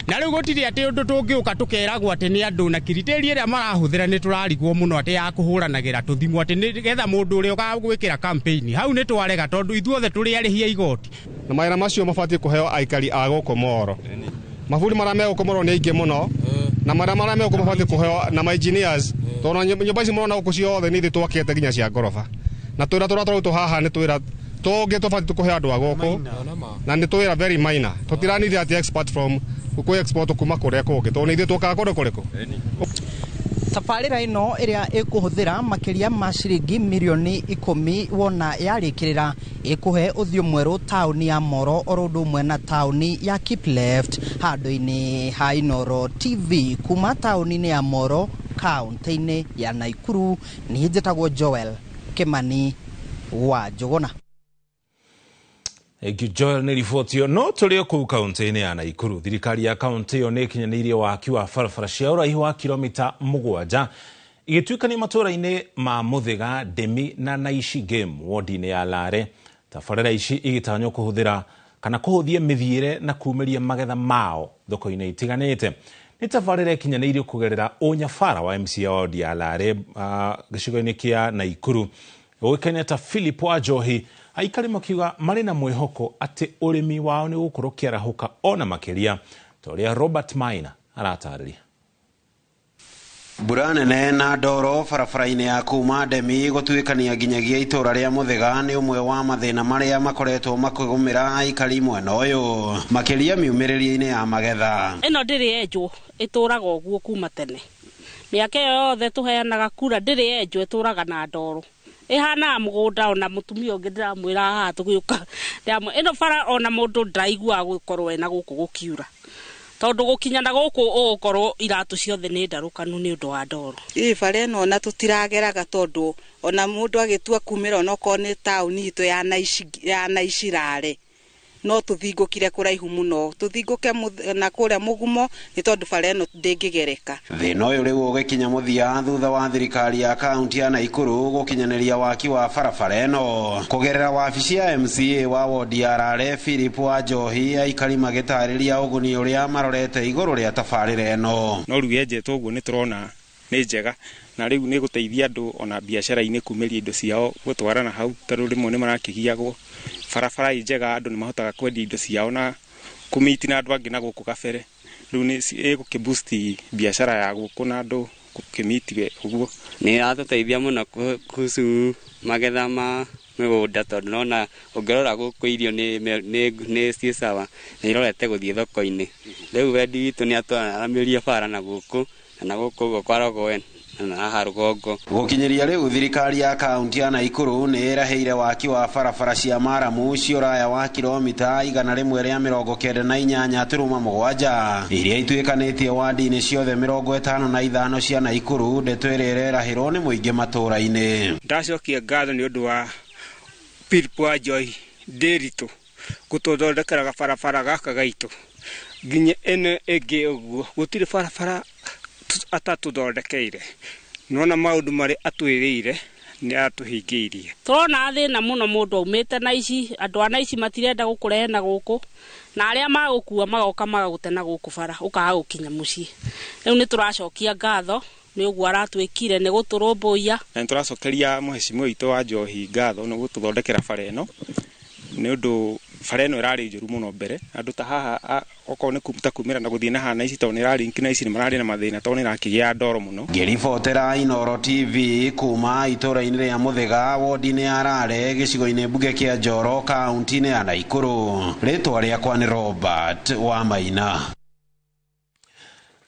Na rĩu gũtirĩ atĩ ũndũ tũngĩũka tũkeragwo atĩ nĩ andũ na kiriteria ĩrĩa marahũthĩra nĩ tũrarigwo mũno, atĩ ya kũhũranagĩra tũthimũ, atĩ nĩgetha mũndũ ũrĩa ũgagwĩkĩra campaign hau nĩ twarega, tondũ ithuothe tũrĩ arĩhi a igoti. Na mawĩra macio mabatiĩ kũheo aikari a gũkũ Moro. Mabundi marĩa me gũkũ Moro nĩ aingĩ mũno, na marĩa me gũkũ mabatiĩ kũheo na ma engineers, tondũ nyũmba ici mũrona gũkũ ciothe nĩ ithuĩ twakĩte, nginya cia ngoroba, na twĩra tũrĩa tũrarutwo haha nĩ twĩra tũngĩ tũbatiĩ kũheo andũ a gũkũ, na nĩ twĩra very minor. Tũtiranithia atĩ expert from kwĩ export kuma kũrĩa kũngĩ, tondũ nĩ ithuĩ twokaga kũndũ kũrĩkũ. Tabarĩra ĩno ĩrĩa ĩkũhũthĩra makĩria ma ciringi mirioni 10 wona yarĩkĩrĩra, ĩkũhe ũthiũ mwerũ taũni ya Moro oro ũndũ ũmwe na taũni ya Kipleft. Handũ-inĩ ha Inooro TV kuma taũni-inĩ ya Moro, kaũntĩ-inĩ ya Naikuru, niĩ njĩtagwo Joel Kimani wa Njũgũna. Thank you, Joel, nĩ riboti ĩyo. No tũrĩ o kũu kaũntĩ-inĩ ya Naikuru, thirikari ya kaũntĩ ĩyo nĩ ĩkinyanĩirie waki wa barabara cia ũraihu wa kilomita 7 igĩtuĩkania matũũra-inĩ ma Mũthĩga, Ndĩmi na Naishi Game wodi-inĩ ya Lare. Tabarĩra ici igĩtanywo kũhũthĩra kana kũhũthia mĩthiĩre na kumĩria magetha mao thoko-inĩ itiganĩte. Nĩ tabarĩra ĩkinyanĩirio kũgerera ũnyabara wa MCA wa wodi ya Lare gĩcigo-inĩ kĩa Naikuru ũĩkaine ta Philip Wanjohi. Aikari makiuga marĩ na mwĩhoko atĩ ũrĩmi wao nĩ ũgũkorwo ũkĩarahũka ona makĩria, ta ũrĩa Robert Maina aratarĩria. Mbura nene na ndoro barabara-inĩ ya kuma Ndemi gũtuĩkania nginyagia itũra rĩa Mũthĩga nĩ ũmwe wa mathĩna marĩa makoretwo makĩgũmĩra aikari mwena ũyũ, makĩria miumĩrĩrie-inĩ ya magetha. Ĩno ndĩrĩ yenjwo, ĩtũraga ũguo kuma tene. Mĩaka ĩyo yothe tũheanaga kura ndĩrĩ yenjwo, ĩtũraga na ndoro, ĩhanaga mũgũnda. Ona mũtumia ũngĩ ndĩramwĩra haha tũgĩũka, ĩno bara ona mũndũ ndaraiguaga gũkorwo ĩna gũkũ gũkiura, tondũ gũkinya na gũkũ ũgũkorwo iratũ ciothe nĩ ndarũkanu nĩ ũndũ wa ndoro. Ĩ bara ĩno ona tũtirageraga, tondũ ona mũndũ agĩtua kumĩra, onokorwo nĩ taũni itũ ya Naici Rare, no tũthingũkire kũraihu mũno, tũthingũke na kũrĩa mũgumo, nĩ tondũ bara ĩno ndĩngĩgereka. Thĩna ũyũ rĩu ũgĩkinya mũthia thutha wa thirikari ya kaunti ya Naikuru gũkinyanĩria waki wa barabara ĩno kũgerera wabici ya MCA wa wodi ya Rare Philip Wanjohi. Aikari magĩtarĩria ũguni ũrĩa marorete igũrũ rĩa tabarĩra ĩno. No rĩu yenjetwo ũguo nĩ tũrona nĩ njega, na rĩu nĩ gũteithia andũ ona biacara-inĩ kumĩria indo ciao gũtwarana hau, tondũ rĩmwe nĩ marakĩgiagwo. Barabara ĩ njega, andũ nĩ mahotaga kwendia indo ciao na kũmiti na andũ angĩ na gũkũ kabere. Rĩu nĩ ĩgũkĩ boost biacara ya gũkũ na andũ gũkĩmiti ũguo. Nĩ ĩratũteithia mũno kuhusu magetha ma mĩgũnda, tondũ nona ũngĩrora gũkũ irio nĩ ciĩ sawa, nĩ irorete gũthiĩ thoko-inĩ. Rĩu wendi witũ nĩ atwaramĩrie bara na gũkũ na gũkũ ũguo kwa Rogoe na haha rũgongo. Gũkinyĩria rĩu, thirikari ya kaunti ya Naikuru nĩ ĩrahĩire waki wa barabara cia maramu cia ũraya wa kilomita 198.7 iria ituĩkanĩtie wadi-inĩ ciothe 55 cia Naikuru. Ndeto ĩrĩa ĩrerahĩrwo nĩ mũingĩ matũũra-inĩ. Ndacokia ngatho nĩ ũndũ wa Philip Wanjohi Ndĩritũ gũtũthondekera barabara gaka gaitũ nginya ĩno ĩngĩ ũguo. Gũtirĩ barabara atatũthondekeire, nona maũndũ marĩa atwĩrĩire nĩ atũhingĩirie. Tũrona thĩna mũno mũndũ aumĩte na ici, andũ a Naici matirenda gũkũrehe na gũkũ, na arĩa magũkua magoka magagũte na gũkũ bara, ũkaga gũkinya mũciĩ. Rĩu nĩ tũracokia ngatho nĩ ũguo aratwĩkire nĩ gũtũrũmbũiya. Na nĩ tũracokeria mũhecimiwa witũ wa Njohi ngatho nĩ gũtũthondekera bara ĩno, nĩ ũndũ bara ĩno ĩrarĩ njũru mũno mbere. Andũ ta haha okorwo nĩ ta kumĩra na gũthiĩ na haha na ici, tondũ nĩ ĩrarĩ na ici nĩ mararĩ na mathĩna, tondũ nĩ ĩrakĩgĩa ndoro mũno. Ngĩribotera Inooro TV kuma itũũra-inĩ rĩa Mũthĩga, wodi-inĩ ya Rare, gĩcigo-inĩ mbunge kĩa Njoro, kaunti-inĩ ya Naikuru, rĩtwa rĩakwa nĩ Robert Wamaina.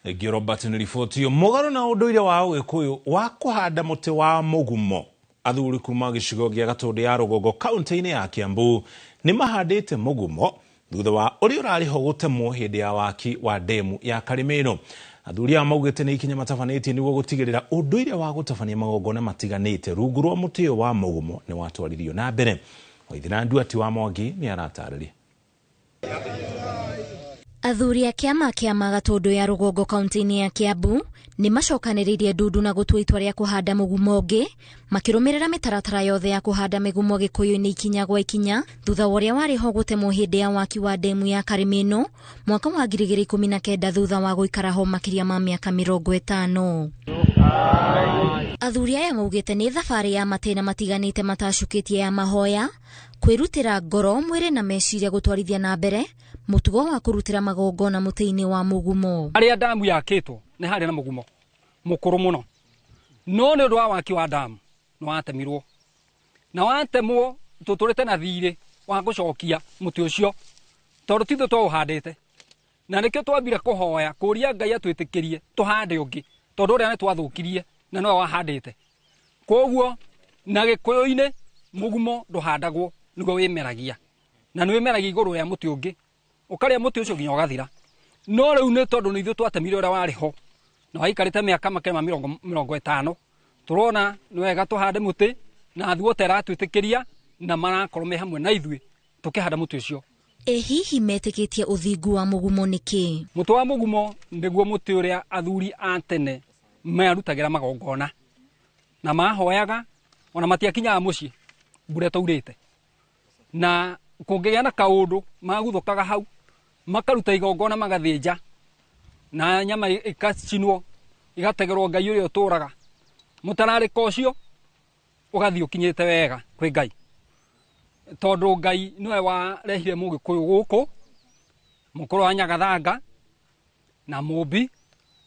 Thengiũ, Robert, nĩ riboti ĩyo. Mũgarũ na ũndũire wa Ũgĩkũyũ wa kũhanda mũtĩ wa mũgumo, athuri kuma gĩcigo gĩa Gatũndũ ya rũgongo kaunti-inĩ ya Kiambu nĩ mahandĩte mũgumo thutha wa ũrĩa ũrarĩ ho gũtemwo hĩndĩ ya waki wa ndemu ya Karimĩno. Athuri aya maugĩte nĩ ikinya matabanĩtie nĩguo gũtigĩrĩra ũndũire wa gũtabania magongona matiganĩte rungu rwa mũtĩ ũyũ wa mũgumo nĩ watwarithio na mbere. Waithira Nduati wa Mwangi nĩ aratarĩria. Athuri a kĩama kĩa Magatũndũ ya rũgongo kaunti-inĩ ya Kiambu nĩ macokanĩrĩirie ndundu na gũtua itua rĩa kũhanda mũgumo ũngĩ makĩrũmĩrĩra mĩtaratara yothe ya kũhanda mĩgumo gĩkũyũ-inĩ ikinya gwa ikinya thutha wa ũrĩa warĩ ho gũtemwo hĩndĩ ya waki wa ndemu ya Karĩmĩno mwaka wa 2019 thutha wa gũikara ho makĩria ma mĩaka 50. Athuri aya maugĩte nĩ thabarĩ ya matĩna matiganĩte matacukĩtie ya mahoya, kwĩrutĩra ngoro, mwĩrĩ na meciria gũtwarithia na mbere mũtugo wa kũrutĩra magongona mũtĩ-inĩ wa mũgumo. Harĩa damu yakĩtwo nĩ harĩ na mũgumo mũkũrũ mũno, no nĩ ũndũ wa waki wa damu nĩ watemirwo, na watemwo tũtũrĩte na thirĩ wa gũcokia mũtĩ ũcio tondũ ti ithuĩ twaũhandĩte, na nĩkĩo twambire kũhoya kũria Ngai atwĩtĩkĩrie tũhande ũngĩ tondũ ũrĩa nĩ twathũkirie na nowe wahandĩte. Koguo na gĩkũyũ-inĩ mũgumo ndũhandagwo, nĩguo wĩmeragia, na nĩ wĩmeragia igũrũ ya mũtĩ ũngĩ, ũkarĩa mũtĩ ũcio nginya ũgathira. No rĩu nĩ tondũ nĩ ithuĩ twatemire ũrĩa warĩ ho na waikarĩte mĩaka makĩria ma 50, tũrona nĩ wega tũhande mũtĩ na athuothe aratwĩtĩkĩria na marakorwo me hamwe na ithuĩ tũkĩhanda mũtĩ ũcio. Ĩ hihi metĩkĩtie ũthingu wa mũgumo nĩkĩ? Mũtĩ wa mũgumo nĩguo mũtĩ ũrĩa athuri a tene marutagĩra magongona na mahoyaga, ona matiakinyaga mũciĩ mbura ĩtaurĩte, na kũngĩgĩa na kaũndũ maguthũkaga hau makaruta igongona magathĩnja na nyama ĩgacinwo igategerwo Ngai ũrĩa ũtũraga. Mũtararĩko ũcio ũgathiĩ ũkinyĩte wega kwĩ Ngai, tondũ Ngai nĩwe warehire mũgĩkũyũ gũkũ, mũkũrũ wa Nyagathanga na mũmbi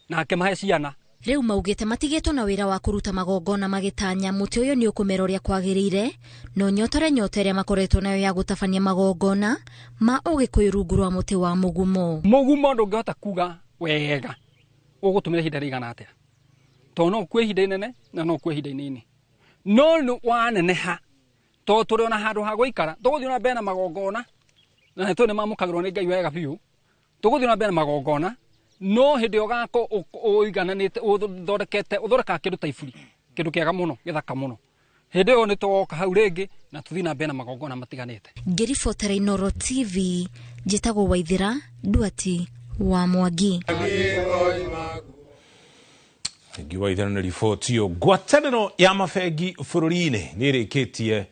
na akĩmahe ciana. Rĩu maugĩte matigĩtwo na wĩra wa kũruta magongona magĩtanya mũtĩ ũyũ nĩ ũkũmera ũrĩa kwagĩrĩire, no nyotore nyota ĩrĩa makoretwo nayo ya gũtabania magongona ma ũgĩkũyũ rungu rwa mũtĩ wa mũgumo. Mũgumo ndũngĩhota kuga wega ũgũtũmĩra ihinda rĩigana atĩa, tondũ no ũkue ihinda inene na no ũkue ihinda inini, no nĩ waneneha tondũ tũrĩ ona handũ ha gũikara tũgũthiĩ na mbere na magongona, na nĩ tũĩ nĩ mamũkagĩrwo nĩ Ngai wega biũ, tũgũthiĩ na mbere na magongona, no hĩndĩ ĩyo ũgakorwo ũigananĩte ũthondekete ũthondekaga kĩndũ ta iburi, kĩndũ kĩega mũno gĩthaka mũno. Hĩndĩ ĩyo nĩ tũgoka hau rĩngĩ na tũthiĩ na mbere na magongona matiganĩte. Ngĩribotera Inooro TV, njĩtagwo Waithira Nduati wa Mwangi. Thengiũ Waithira nĩ riboti ĩyo. Ngwatanĩro ya mabengi bũrũri-inĩ nĩ ĩrĩkĩtie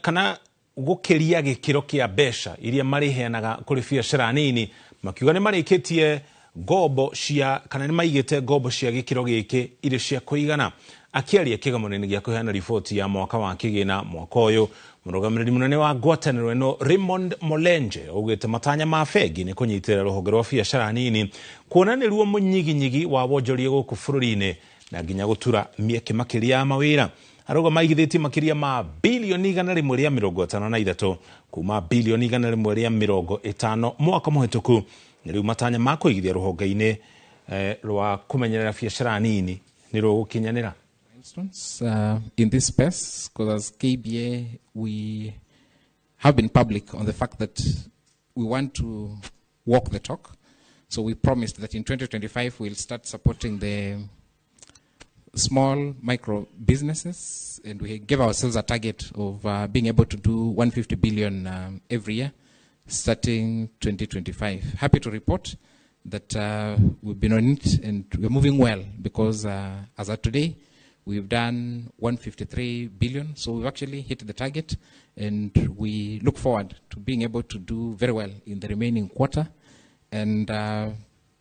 kana gũkĩria gĩkĩro kĩa mbeca iria marĩheanaga kũrĩ biacara nini, makiuga nĩ marĩkĩtie ngombo cia kana nĩ maigĩte ngombo cia gĩkĩro gĩkĩ irĩ cia kũigana. Akĩaria kĩgomano-inĩ gĩa kũheana riboti ya mwaka wa kĩgĩna mwaka ũyũ, mũrũgamĩrĩri mũnene wa ngwatanĩro ĩno Raymond Molenje augĩte matanya ma bengi nĩ kũnyitĩrĩra rũhonge rwa biacara nini kuona nĩruo mũnyiginyigi wa wonjoria gũkũ bũrũri-inĩ na nginya gũtura mĩeke makĩria ya mawĩra. Arauga maigithĩtie makĩria ma bilioni 153 kuma bilioni 150 mwaka mũhĩtũku, na rĩu matanya ma kũigithia rũhonge-inĩ rwa kũmenyerera biacara nini nĩ rũgũkinyanĩra. In this space, because as KBA we have been public on the fact that we want to walk the talk. So we promised that in 2025 we'll start supporting the small micro businesses, and we gave ourselves a target of being able to do 150 billion every year starting 2025. Happy to report that we've been on it and we're moving well, because as of today we've done 153 billion, so we've actually hit the target, and we look forward to being able to do very well in the remaining quarter and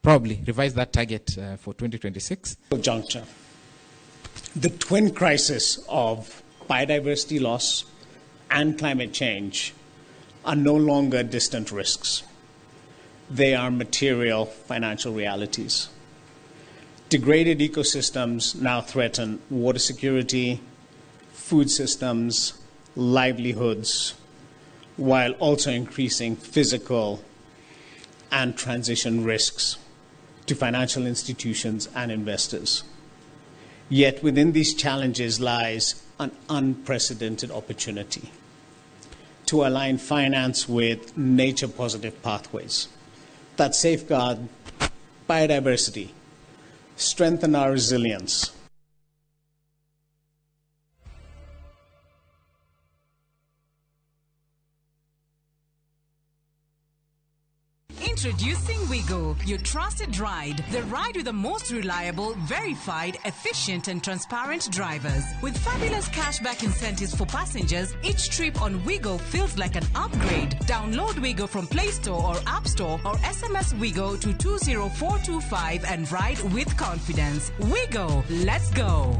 probably revise that target for 2026. Juncture. The twin crisis of biodiversity loss and climate change are no longer distant risks. They are material financial realities. Degraded ecosystems now threaten water security, food systems, livelihoods, while also increasing physical and transition risks to financial institutions and investors. Yet within these challenges lies an unprecedented opportunity to align finance with nature-positive pathways that safeguard biodiversity, strengthen our resilience. Introducing Wigo, your trusted ride. The ride with the most reliable, verified, efficient, and transparent drivers. With fabulous cashback incentives for passengers, each trip on Wigo feels like an upgrade. Download Wigo from Play Store or App Store or SMS Wigo to 20425 and ride with confidence. Wigo, let's go.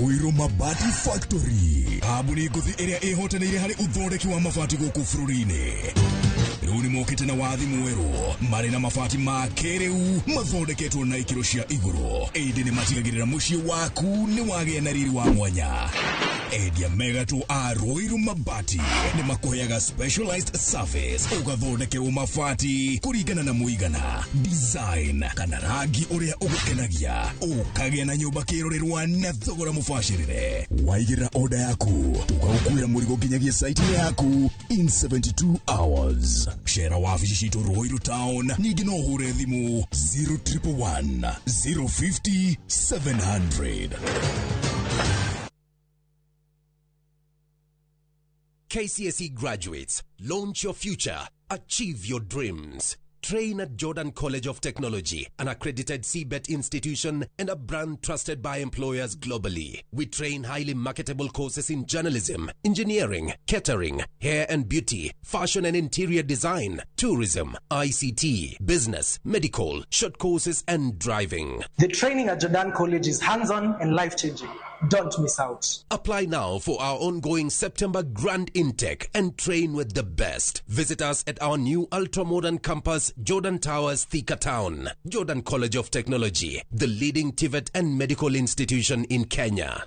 Ruiru Mabati Factory, kambuni ngũthi ĩrĩa ĩhotanĩire harĩ ũthondeki wa mabati gũkũ bũrũri-inĩ. Rĩu nĩ mokĩte na wathi mwerũ marĩ na mabati ma kĩrĩu mathondeketwo na ikĩro cia igũrũ, ĩndĩ nĩ matigagĩrĩra mũciĩ waku nĩ wagĩa na riri wa mwanya. Endia megatũ a Ruiru Mabati nĩ makũheaga specialized service, ũgathondekerwo mabati kũringana na mũigana, design kana rangi ũrĩa ũgũkenagia, ũkagĩa na nyũmba kĩrorerwa na thogora mũbacĩrĩre. Waigĩrĩra order yaku tũgagũkuĩra mũrigo nginyagia site yaku in 72 hours. Cera wabici citũ Ruiru Town, ningĩ no ũhũre thimũ 0111 050 700. KCSE graduates, launch your future, achieve your dreams. Train at Jordan College of Technology, an accredited CBET institution and a brand trusted by employers globally. We train highly marketable courses in journalism, engineering, catering, hair and beauty, fashion and interior design, tourism, ICT, business, medical, short courses and driving. The training at Jordan College is hands-on and life-changing. Don't miss out. Apply now for our ongoing September grand intake and train with the best. Visit us at our new ultra-modern campus, Jordan Towers, Thika Town. Jordan College of Technology, the leading TVET and medical institution in Kenya.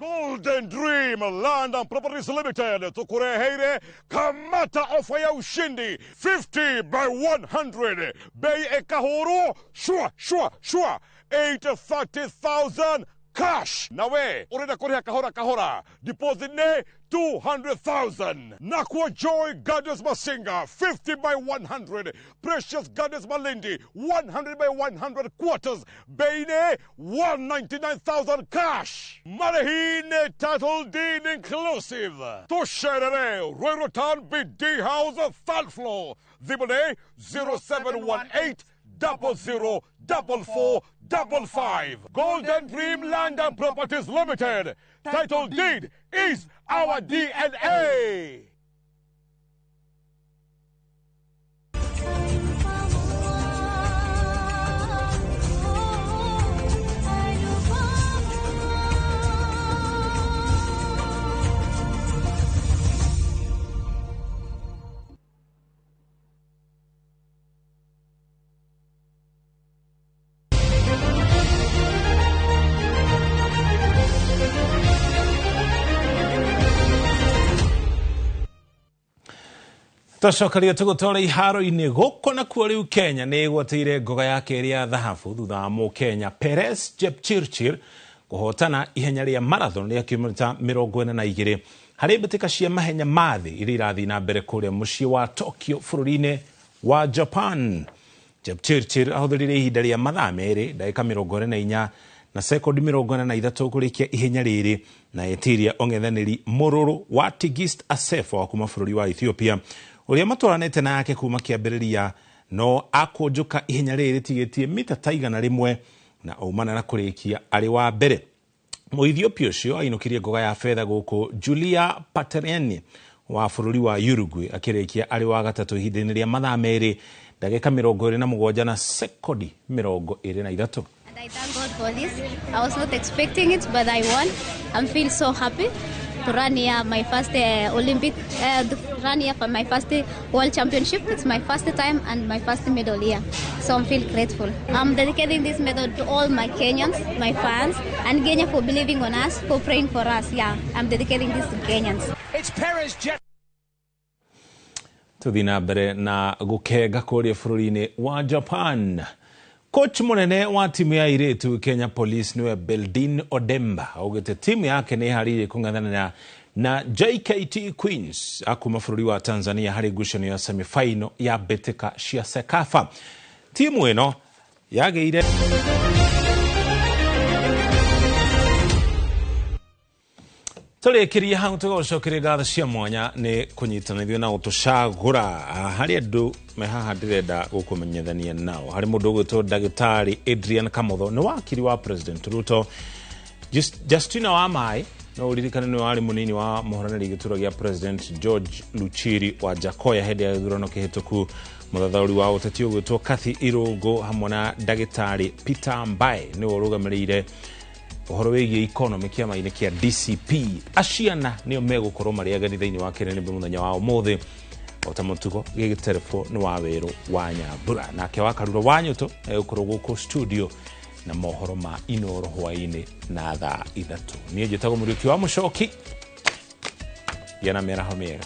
Golden Dream Land and Properties Limited tukureheire kamata ofa ya ushindi 50 by 100 bei ekahuru shua shua shua 830,000 cash. Nawe urenda kuriha kahora kahora, deposit ne 200,000. Nakwa Joy Gardens Masinga 50 by 100, Precious Gardens Malindi 100 by 100 quarters, bei ne 199,000 cash. Marehine title deed inclusive. Tusherere Ruiru Town BD House third floor. Thimũ nĩ 0718 00 44 55. Golden Dream Land and Properties Limited. Title deed is our DNA. Twacokaria tũgũtwara iharo-inĩ gũkũ nakuo rĩu Kenya nĩ ĩgwatĩire ngoga ya kerĩ ya thahabu thutha wa mũkenya Peres Jepchirchir kũhotana ihenya rĩa marathon rĩa kilomita 42 harĩ mbĩtĩka cia mahenya ma thĩ iria irathiĩ na mbere kũrĩa mũciĩ wa Tokyo bũrũri-inĩ wa Japan. Jepchirchir ahũthĩrire ihinda rĩa mathaa 2 ndagĩka 44 na sekondi 43 kũrĩkia ihenya rĩrĩ na etiria ong'ethanĩri mũrũrũ wa Tigist Assefa wa kuma bũrũri wa Ethiopia ũrĩa matwaranĩte nake kuma kĩambĩrĩria no akũnjũka ihenya rĩrĩ rĩtigĩtie mita ta 100 na aumana na kũrĩkia arĩ wa mbere. Mũethiopia ũcio ainũkirie ngoga ya betha gũkũ Julia Paterni wa bũrũri wa Uruguay akĩrĩkia arĩ wa gatatũ ihinda-inĩ rĩa mathaa 2 ndagĩka 27 na sekondi 23. And I thank God for this. I was not expecting it, but I won. I feel so happy to run here my first Olympic, to run here for my first World Championship. It's my first time and my first medal here, so I feel grateful. I'm dedicating this medal to all my Kenyans, my fans, and Kenya for believing on us, for praying for us. Yeah, I'm dedicating this to Kenyans. It's Perez Jet. Tuthiĩ na mbere na gũkenga kũrĩa bũrũri-inĩ wa Japan. Coach munene wa timu ya airĩtu Kenya Police niwe Beldin Odemba augĩte timu yake nĩ ĩharĩirie kũng'ethanĩra na JKT Queens akuma bũrũri wa Tanzania harĩ ngucanio ya semifinal ya mbĩtĩka cia CECAFA. Timu ĩno yagĩire tũrĩkĩrie hau tũgũcokeria ngatho cia mwanya nĩ kũnyitanithio na gũtũcagũra. Harĩ andũ me haha ndĩrenda gũkũmenyithania nao. Harĩ mũndũ ũgwĩtwo ndagĩtarĩ Adrian Kamotho, nĩ wakiri wa President Ruto. Justina Wamaĩ no ũririkane nĩwe warĩ mũnini wa mũhoranĩri gĩturwa gĩa President George Luchiri wa Jakoya hĩndĩ ya gĩthurano kĩhĩtũku. Mũthathaũri wa ũteti ũgwĩtwo Kathy Irũngũ hamwe na ndagĩtarĩ Peter Mbae nĩwe ũrũgamĩrĩire ũhoro wĩgiĩ economy kĩama-inĩ kĩa DCP. Aciana nĩo megũkorwo marĩ ageni thĩinĩ wa kĩrĩnĩmbĩ mũthenya wa ũmũthĩ. O ta mũtugo gĩgĩterebo nĩ wa werũ wa Nyambura, nake wa Karuro wa Nyũtũ egũkorwo gũkũ studio na mohoro ma Inoro hwaĩ-inĩ na thaa 3. Niĩ njĩtagwo Mũriũki wa Mũcoki, gĩa na mĩaraho mĩega.